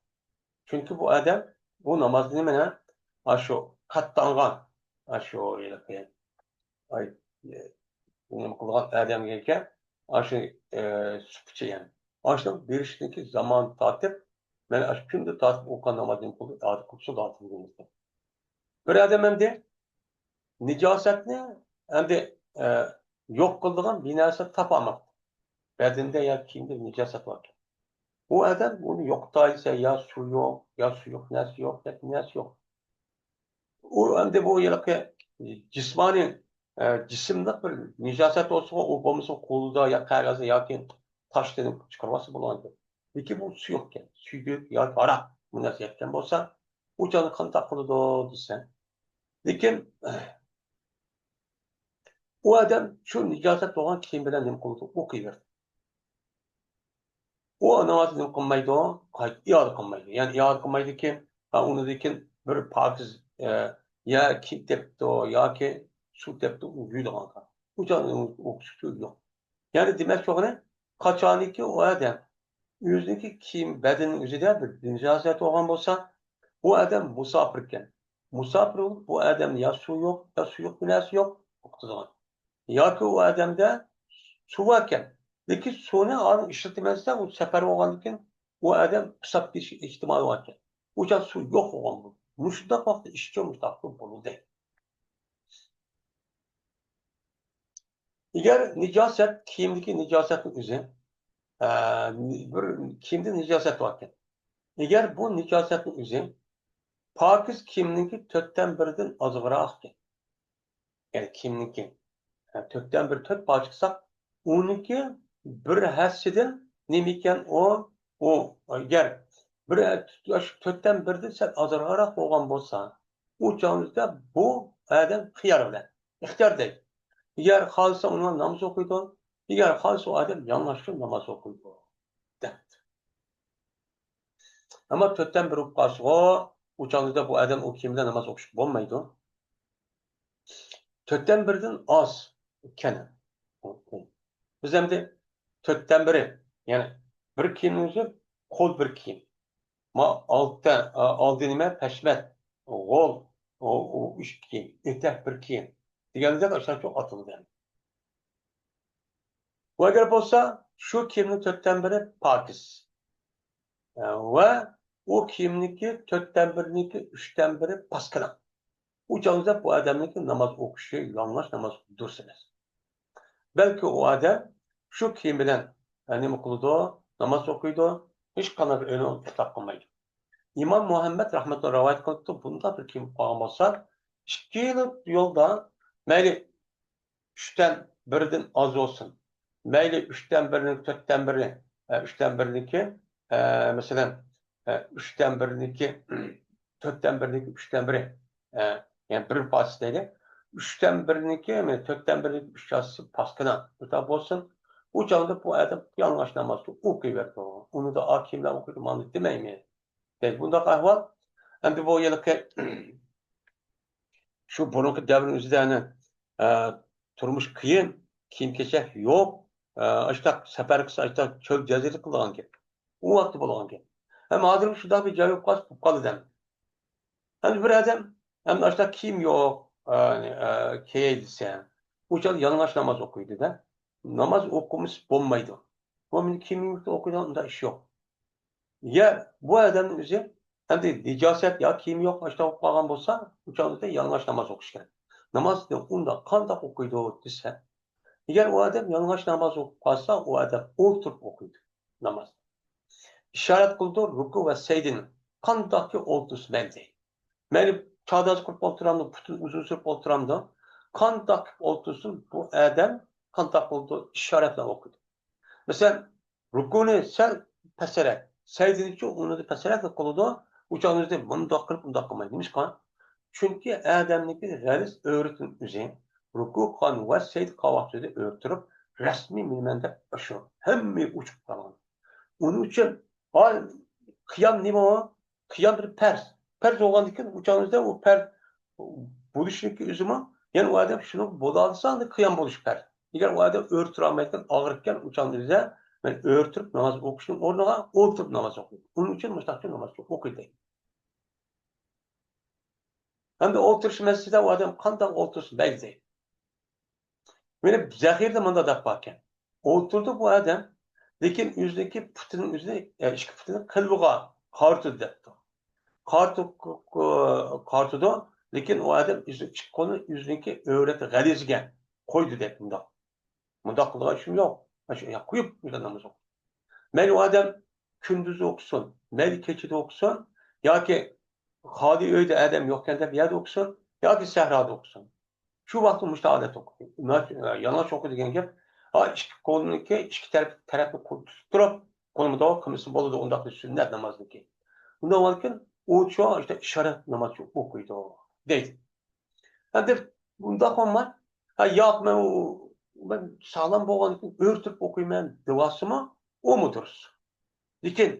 چۈنكى بۇ ئادەم بۇ نامازنى مانا ئاشۇ قاتلانغان، ئاشۇ ھېلىقى، ئاي، نېمە قىلغان ئادەمگە ئاشۇ، ئە، سۇپىچە يەنى. ئاشۇنىڭ بېرىشىدىكى زامان تارتىپ، مانا ئاشۇ كۈندە تارتىپ ئوقۇغان نامازنى قىلدى، ئادەت قىلىپ شۇ زاتىنى بىر ئادەم ئەمدى نىجاسەتنى ئەمدى، ئە، يوق قىلىدىغان بىر نەرسە تاپالماپتۇ. بەدىنىدە يا كىيىمدە نىجاسەت باركەن. بۇ ئادەم ئۇنى يوقىتايسە، يا سۇ يوق، يا سۇيۇق نەرسە يوق، يا نەرسە يوق. ئۇ ئەمدى بۇ ھېلىقى جىسمانىي، ئە، جىسىملىق بىر نىجاسەت بولسىغۇ، ئۇ بولمىسا قولىدا يا قەغەزدە ياكى تاشتىن چىقىرىۋالسا بولغانىدى. لېكىن بۇ سۇيۇقكەن، سۈيدۈك ياكى ھاراق، بۇ نەرسە يەتكەن بولسا، ئۇ چاغدا قانداق قىلىدۇ دېسە، لېكىن ئۇ ئادەم شۇ نىجاسەت بولغان كىيىم بىلەن نېمە قىلىدۇ؟ ئوقۇيبېرىدۇ. ئۇ نامازنى نېمە قىلمايدۇ؟ قايتا ئىئادە قىلمايدۇ. يەنى ئىئادە قىلمايدىكىن، ھا، ئۇنىڭدىن كېيىن بىر پاكىز، ئە، يا كىيىم تېپىپتۇ ياكى سۇ تېپىپتۇ، ئۇنى يۇيىدىغانغا. ئۇ چاغدا ئوقۇش يوق. يەنى دېمەكچى بولغىنى، قاچانكى ئۇ ئادەم ئۆزىنىڭكى كىيىم بەدىنىنىڭ ئۆزىدە بىر نىجاسەت بولغان بولسا، ئۇ ئادەم مۇساپىركەن. مۇساپىر بولۇپ، بۇ ئادەمدە يا سۇ يوق، يا سۇيۇق بىر نەرسە يوق، ئوقۇتىدىغان. ياكى ئۇ ئادەمدە سۇ باركەن، لېكىن سۇنى ئاندىن ئىشلىتىمەن دېسە، ئۇ سەپەر بولغاندىن كېيىن ئۇ ئادەم پىساپ كېتىش ئېھتىمالى باركەن. ئۇ چاغ سۇ يوق بولغان بولىدۇ. مۇشۇنداق ۋاقىتتا ئىچكەن مۇشۇنداق بولىدۇ. ئەگەر نىجاسەت، كىيىمدىكى نىجاسەتنىڭ ئۆزى، ئە، بىر كىيىمدە نىجاسەت باركەن. ئەگەر بۇ نىجاسەتنىڭ ئۆزى پاكىز كىيىمنىڭكى تۆتتىن بىرىدىن ئازراقكەن. يەنى كىيىمنىڭكى، ئە، تۆتتىن بىر، تۆت پارچە قىلساق، ئۇنىڭكى بىر ھەسسىدىن نېمىكەن ئۇ، ئۇ، ئەگەر بىر، شۇ تۆتتىن بىردىن سەل ئازراقراق بولغان بولسا، ئۇ چاغدا بۇ ئادەم خىيار بىلەن، ئىختىيار دەيدۇ. ئەگەر خالىسا ئۇنىڭ نامىزى ئوقۇيدۇ، ئەگەر خالىسا ئۇ ئادەم يالىڭاچ ناماز ئوقۇيدۇ، دەپتۇ. ئەمما تۆتتىن بىر بولۇپ قالسىغۇ، ئۇ چاغدا بۇ ئادەم ئۇ كىيىم بىلەن ناماز ئوقۇشقا بولمايدۇ. تۆتتىن بىردىن ئاز كەن. بىز ئەمدى تۆتتىن بىرى، يەنى بىر كىيىمنىڭ ئۆزى قول بىر كىيىم. ما ئالدى، ئالدى نېمە؟ پەشمەت، غول، ئۇ، ئۇ ئۈچ كىيىم، ئېتەك بىر كىيىم دېگەندەك ئاشۇنداق ئاتىلىدۇ. بۇ ئەگەر بولسا، شۇ كىيىمنىڭ تۆتتىن بىرى پاكىز. ۋە ئۇ كىيىمنىڭكى تۆتتىن بىرىنىڭكى ئۈچتىن بىرى پاسكىنا. ئۇ چاغدا بۇ ئادەمنىڭكى ناماز ئوقۇشى، يالىڭاچ ناماز دۇرۇس ئەمەس. بەلكى ئۇ ئادەم شۇ كىيىم بىلەن، ئە، نېمە قىلىدۇ؟ ناماز ئوقۇيدۇ. ھېچقانداق بىر ئۆينى ئىسراپ قىلمايدۇ. ئىمام مۇھەممەد رەھمەتۇللا رىۋايەت قىلىپتۇ، بۇنداق بىر كىيىم كىيىپ قالغان بولسا، ئىككىلا يولدا، مەيلى ئۈچتىن بىرىدىن ئاز بولسۇن، مەيلى ئۈچتىن بىرىنىڭ تۆتتىن بىرى، ئە، ئۈچتىن بىرىنىڭكى، ئە، مەسىلەن، ئە، ئۈچتىن بىرىنىڭكى، تۆتتىن بىرىنىڭكى ئۈچتىن بىرى، ئە، يەنى بىر پاسكىنا دەيلى. ئۈچتىن بىرىنىڭكى، يەنى تۆتتىن بىرىنىڭكى ئۈچ ھاسسىسى پاسكىنا. شۇنداق بولسۇن، ئۇ چاغدا بۇ ئادەم يالىڭاچ نامازنى ئوقۇيۋېرىدۇ. ئۇنى دائىم كىيىملەر ئوقۇيدۇ، مانا دېمەيمەن. دەيدۇ. بۇنداق ئەھۋال. ئەمدى بۇ ھېلىقى شۇ بۇرۇنقى دەۋرنىڭ ئۆزىدە، ئەنە، ئە، تۇرمۇش قىيىن، كىيىم-كېچەك يوق، ئە، ئاشتاق سەپەر قىلسا، ئاشتاق چۆل جەزىرە قىلىدىغان گەپ. ئۇ ۋاقىتتا بولغان گەپ. ھەم ھازىر شۇنداق بىر جاي بولۇپ قالسا، بولۇپ قالىدۇ. ھەم بىر ئادەم، ھەم ئاشتاق كىيىم يوق، ئە، ئە، كىيەي دېسە، ئۇ چاغدا يالىڭاچ ناماز ئوقۇيدۇ-دە. ناماز ئوقۇمىسا بولمايدۇ. بۇ مېنىڭ كىيىمىم يوق، ئوقۇيدىغان ئۇنداق ئىش يوق. يا بۇ ئادەمنىڭ ئۆزى ئەمدى نىجاسەت يا كىيىمى يوق، ئاشتاق بولۇپ قالغان بولسا، ئۇ چاغدا يالىڭاچ ناماز ئوقۇش كېرەك. نامازنى ئۇنداق قانداق ئوقۇيدۇ دېسە، ئەگەر ئۇ ئادەم يالىڭاچ ناماز ئوقۇپ قالسا، ئۇ ئادەم ئولتۇرۇپ ئوقۇيدۇ ناماز. ئىشارەت قىلىدۇ رۇكۇ ۋە سەجدىنى. قانداقكى ئولتۇرسا مەيلى دەيدۇ. مەيلى چادازا قىلىپ ئولتۇرامدۇ، پۇتىنى ئۇزۇن سۈرۈپ ئولتۇرامدۇ، قانداق قىلىپ ئولتۇرسۇن، بۇ ئادەم قانداق قىلىدۇ، ئىشارەت بىلەن ئوقۇيدۇ. مەسىلەن، رۇكۇنى سەل پەسرەك، سەجدىنىچۇ ئۇنىڭدىن پەسرەكلا قىلىدۇ، ئۇ چاغدا مۇنداق قىلىپ، ئۇنداق قىلمايدۇ. نېمىشقا؟ چۈنكى ئادەمنىڭكى غەلىتە ئۆرىتىنىڭ ئۆزى رۇكۇ قىلغان ۋە سەجدە قىلغان ۋاقتىدا ئۆرە تۇرۇپ، رەسمىي مېنىمەن دەپ ئاشۇ ھەممە ئۇچۇپ قالغان. ئۇنىڭ ئۈچۈن، ھا، قىيام نېمە ئۇ؟ قىيام بىر پەرز. پەرز بولغاندىكىن، ئۇ چاغدا ئۇ پەرز بولۇشنىڭكى ئۆزىمۇ، يەنى ئۇ ئادەم شۇنى بولالىسا، ئاندىن قىيام بولۇش پەرز. ئەگەر ئۇ ئادەم ئۆرە تۇرالمايدىكەن، ئاغرىپكەن، ئۇ چاغدا دېسە، مەن ئۆرە تۇرۇپ ناماز ئوقۇشنىڭ ئورنىغا ئولتۇرۇپ ناماز ئوقۇيمەن. ئۇنىڭ ئۈچۈن مۇشۇنداق ناماز ئوقۇيدۇ. ھەمدە ئولتۇرۇش مەسىلىسىدە ئۇ ئادەم قانداق ئولتۇرسا مەيلى دەيدۇ. مېنى زەخىرىدە مۇنداق دەپ باركەن. ئولتۇردى بۇ ئادەم، لېكىن ئۆزىنىڭكى پۇتىنى ئۆزىنى، ئە، ئىككى پۇتىنى قەلبىغا قارىتىدۇ دەپتۇ. قارىتىپ، قارىتىدۇ، لېكىن ئۇ ئادەم ئۆزىنىڭ ئىككى قولىنى ئۆزىنىڭكى ئۆرەت غەلىزىگە قويدى دەپ مۇنداق. مۇنداق قىلىدىغان ئىشىم يوق. مانا شۇ ياققا قويۇپ، مۇشۇنداق ناماز ئوقۇيدۇ. مەيلى ئۇ ئادەم كۈندۈز ئوقۇسۇن، مەيلى كېچىدە ئوقۇسۇن، ياكى خالىي ئۆيدە ئادەم يوقكەن دەپ يەردە ئوقۇسۇن، ياكى سەھرادا ئوقۇسۇن. شۇ ۋاقىتتا مۇشۇنداق ئادەتتە ئوقۇيدۇ. يالىڭاچ ئوقۇيدۇ دېگەن گەپ، ھا، ئىككى قولىنىڭكى ئىككى تەرەپ، تەرەپنى قول تۇتۇپ تۇرۇپ، قولىمۇ قىلمىسا بولىدۇ، ئۇنداق سۈننەت نامازنىڭكى. ئۇنداق بولغاندىكىن ئۇ شۇ ئىشارەت ناماز ئوقۇيدۇ دەيدۇ. ئەمدى بۇنداق بولماي، ھە، ياق، مەن ئۇ، مەن ساغلام بولغاندىكىن ئۆرە تۇرۇپ ئوقۇيمەن دېۋالسىمۇ، ئۇمۇ دۇرۇس. لېكىن،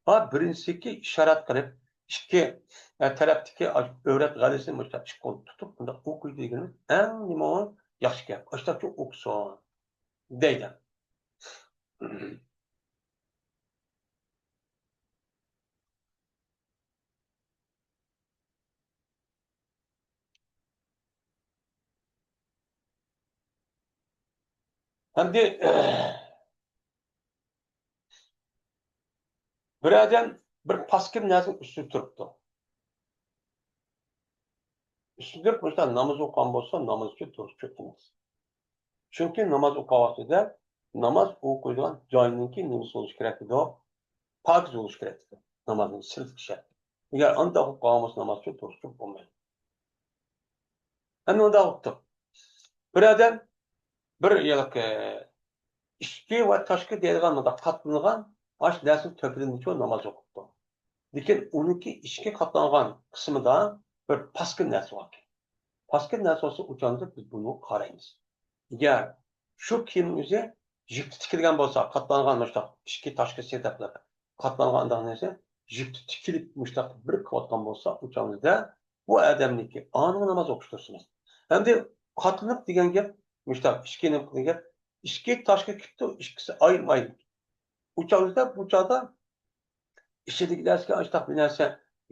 ھا، بىرىنچىسىكى ئىشارەت قىلىپ، ئىككى، ئە، تەرەپتىكى ئاش-، ئۆرەت غەلىسىنى مۇشۇنداق ئىككى قول تۇتۇپ، بۇنداق ئوقۇيدۇ دېگىنىمىز ئەڭ نېمە ياخشى گەپ. ئاشتاقچە ئوقۇسۇن دەيدۇ. ئەمدى بىر ئادەم بىر پاسكىنا نەرسىنىڭ ئۈستىدە تۇرۇپتۇ. ئۈستىدە تۇرۇپ مۇشۇنداق ناماز ئوقۇغان بولسا، ناماز ئۈچۈن دۇرۇس ئەمەس. چۈنكى ناماز ئوقۇغان ۋاقتىدا ناماز ئوقۇيدىغان جاينىڭكى نېمىسى بولۇشى كېرەك ئىدى؟ پاكىز بولۇشى كېرەك ئىدى. نامازنىڭ سىرتقى شەرت. ئەگەر ئانداق بولۇپ قالغان بولسا، ناماز ئۈچۈن دۇرۇس بولمايدۇ. ئەمدى ئۇنداق بوپتۇ. بىر ئادەم بىر ھېلىقى ئىچكى ۋە تاشقى دەيدىغان مۇنداق قاتلىنىدىغان ئاشۇ نەرسىنىڭ تۆپىدىنچۇ ناماز ئوقۇپتۇ. لېكىن ئۇنىڭكى ئىچكى قاتلانغان قىسمىدا بىر پاسكىنا نەرسە باركەن. پاسكىنا نەرسە بولسا، ئۇ چاغدا بىز بۇنى قارايمىز. ئەگەر شۇ كىيىمنىڭ ئۆزى يىپتا تىكىلگەن بولسا، قاتلانغان مۇشۇنداق ئىچكى تاشقى سېتەپلەر قاتلانغان ئانداق نەرسە، يىپتا تىكىلىپ مۇشۇنداق بىر قىلىۋاتقان بولسا، ئۇ چاغدا بۇ ئادەمنىڭكى ئانىڭ ناماز ئوقۇش دۇرۇس ئەمەس. ئەمدى قاتلىنىپ دېگەن گەپ، مۇشۇنداق ئىچكى نېمە قىلغان گەپ، ئىچكى تاشقى كىپتۇ، ئىككىسى ئايرىم ئايرىم. ئۇ چاغدا، بۇ چاغدا ئىچىدىكى نەرسىگە ئاشتاق بىر نەرسە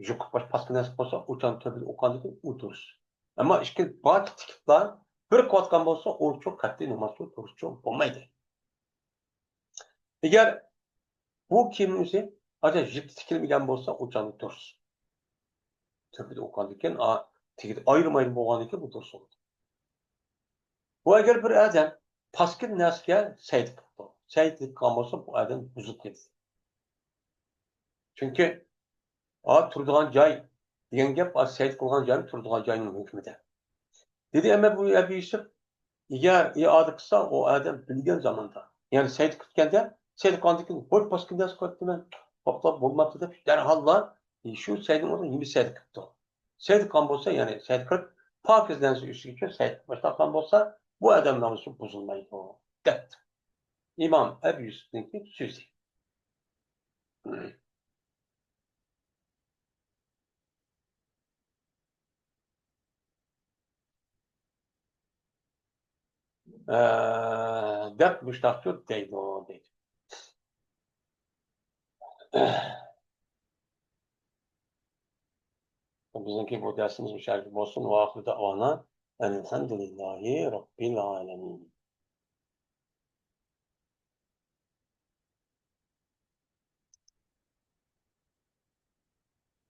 يۇقۇپ باش پاسكىنا نەرسە قويسا، ئۇ چاغدا تۆپىدە ئوقۇغاندىكىن ئۇ دۇرۇس. ئەمما ئىككى بار تىكىپلا بىر قىلىۋاتقان بولسا، ئۇچۇ قەتئىي ناماز دۇرۇسچۇ بولمايدۇ. ئەگەر بۇ كىيىمنىڭ ئۆزى ئاجا يىپتا تىكىلمىگەن بولسا، ئۇ چاغدا دۇرۇس. تۆپىدە ئوقۇغاندىكىن، ئا، تېگىدە ئايرىم-ئايرىم بولغاندىكىن بۇ دۇرۇس بولىدۇ. بۇ ئەگەر بىر ئادەم پاسكىنا نەرسىگە سەجدە قىپتۇ. سەجدە قىلغان بولسا، بۇ ئادەم بۇزۇلۇپ كېتىدۇ. چۈنكى، ئا، تۇرىدىغان جاي دېگەن گەپ، ئا، سەجدە قىلغان جايمۇ تۇرىدىغان جاينىڭ ھۆكمىدە. دېدى، ئەمما بۇ ئەبۇ يۈسۈپ، ئەگەر ئىئادە قىلسا، ئۇ ئادەم بىلگەن زاماندا، يەنى سەجدە قىلىدىكەندە، سەجدە قىلغاندىن كېيىن، ھوي، پاسكىنا نەرسە قىلىۋەتتىمەن، توختاپ بولماپتۇ دەپ، دەرھاللا شۇ سەيدىنىڭ ئورنىدا يېڭى سەيدە كىرىپتۇ. سەيدە قىلغان بولسا، يەنى سەيدە قىلىپ، پاكىز نەرسە ئۈستىگە چۈشۈپ سەيدە قىلىپ باشلىغان بولسا، بۇ ئادەم نامىزى بۇزۇلمايدۇ، دەپتۇ. ئىمام ئەبۇ يۈسۈپنىڭكى سۆزى. ئە، دەپ مۇشتاقچۇ دەيدۇ، دەيدۇ. بىزنىڭكى بۇ دەرسىمىز مۇشۇ يەرگە بولسۇن. ۋە ئاخىرى دەئۋانا ئەلھەمدۇلىللاھى رەببىل ئالەمىن.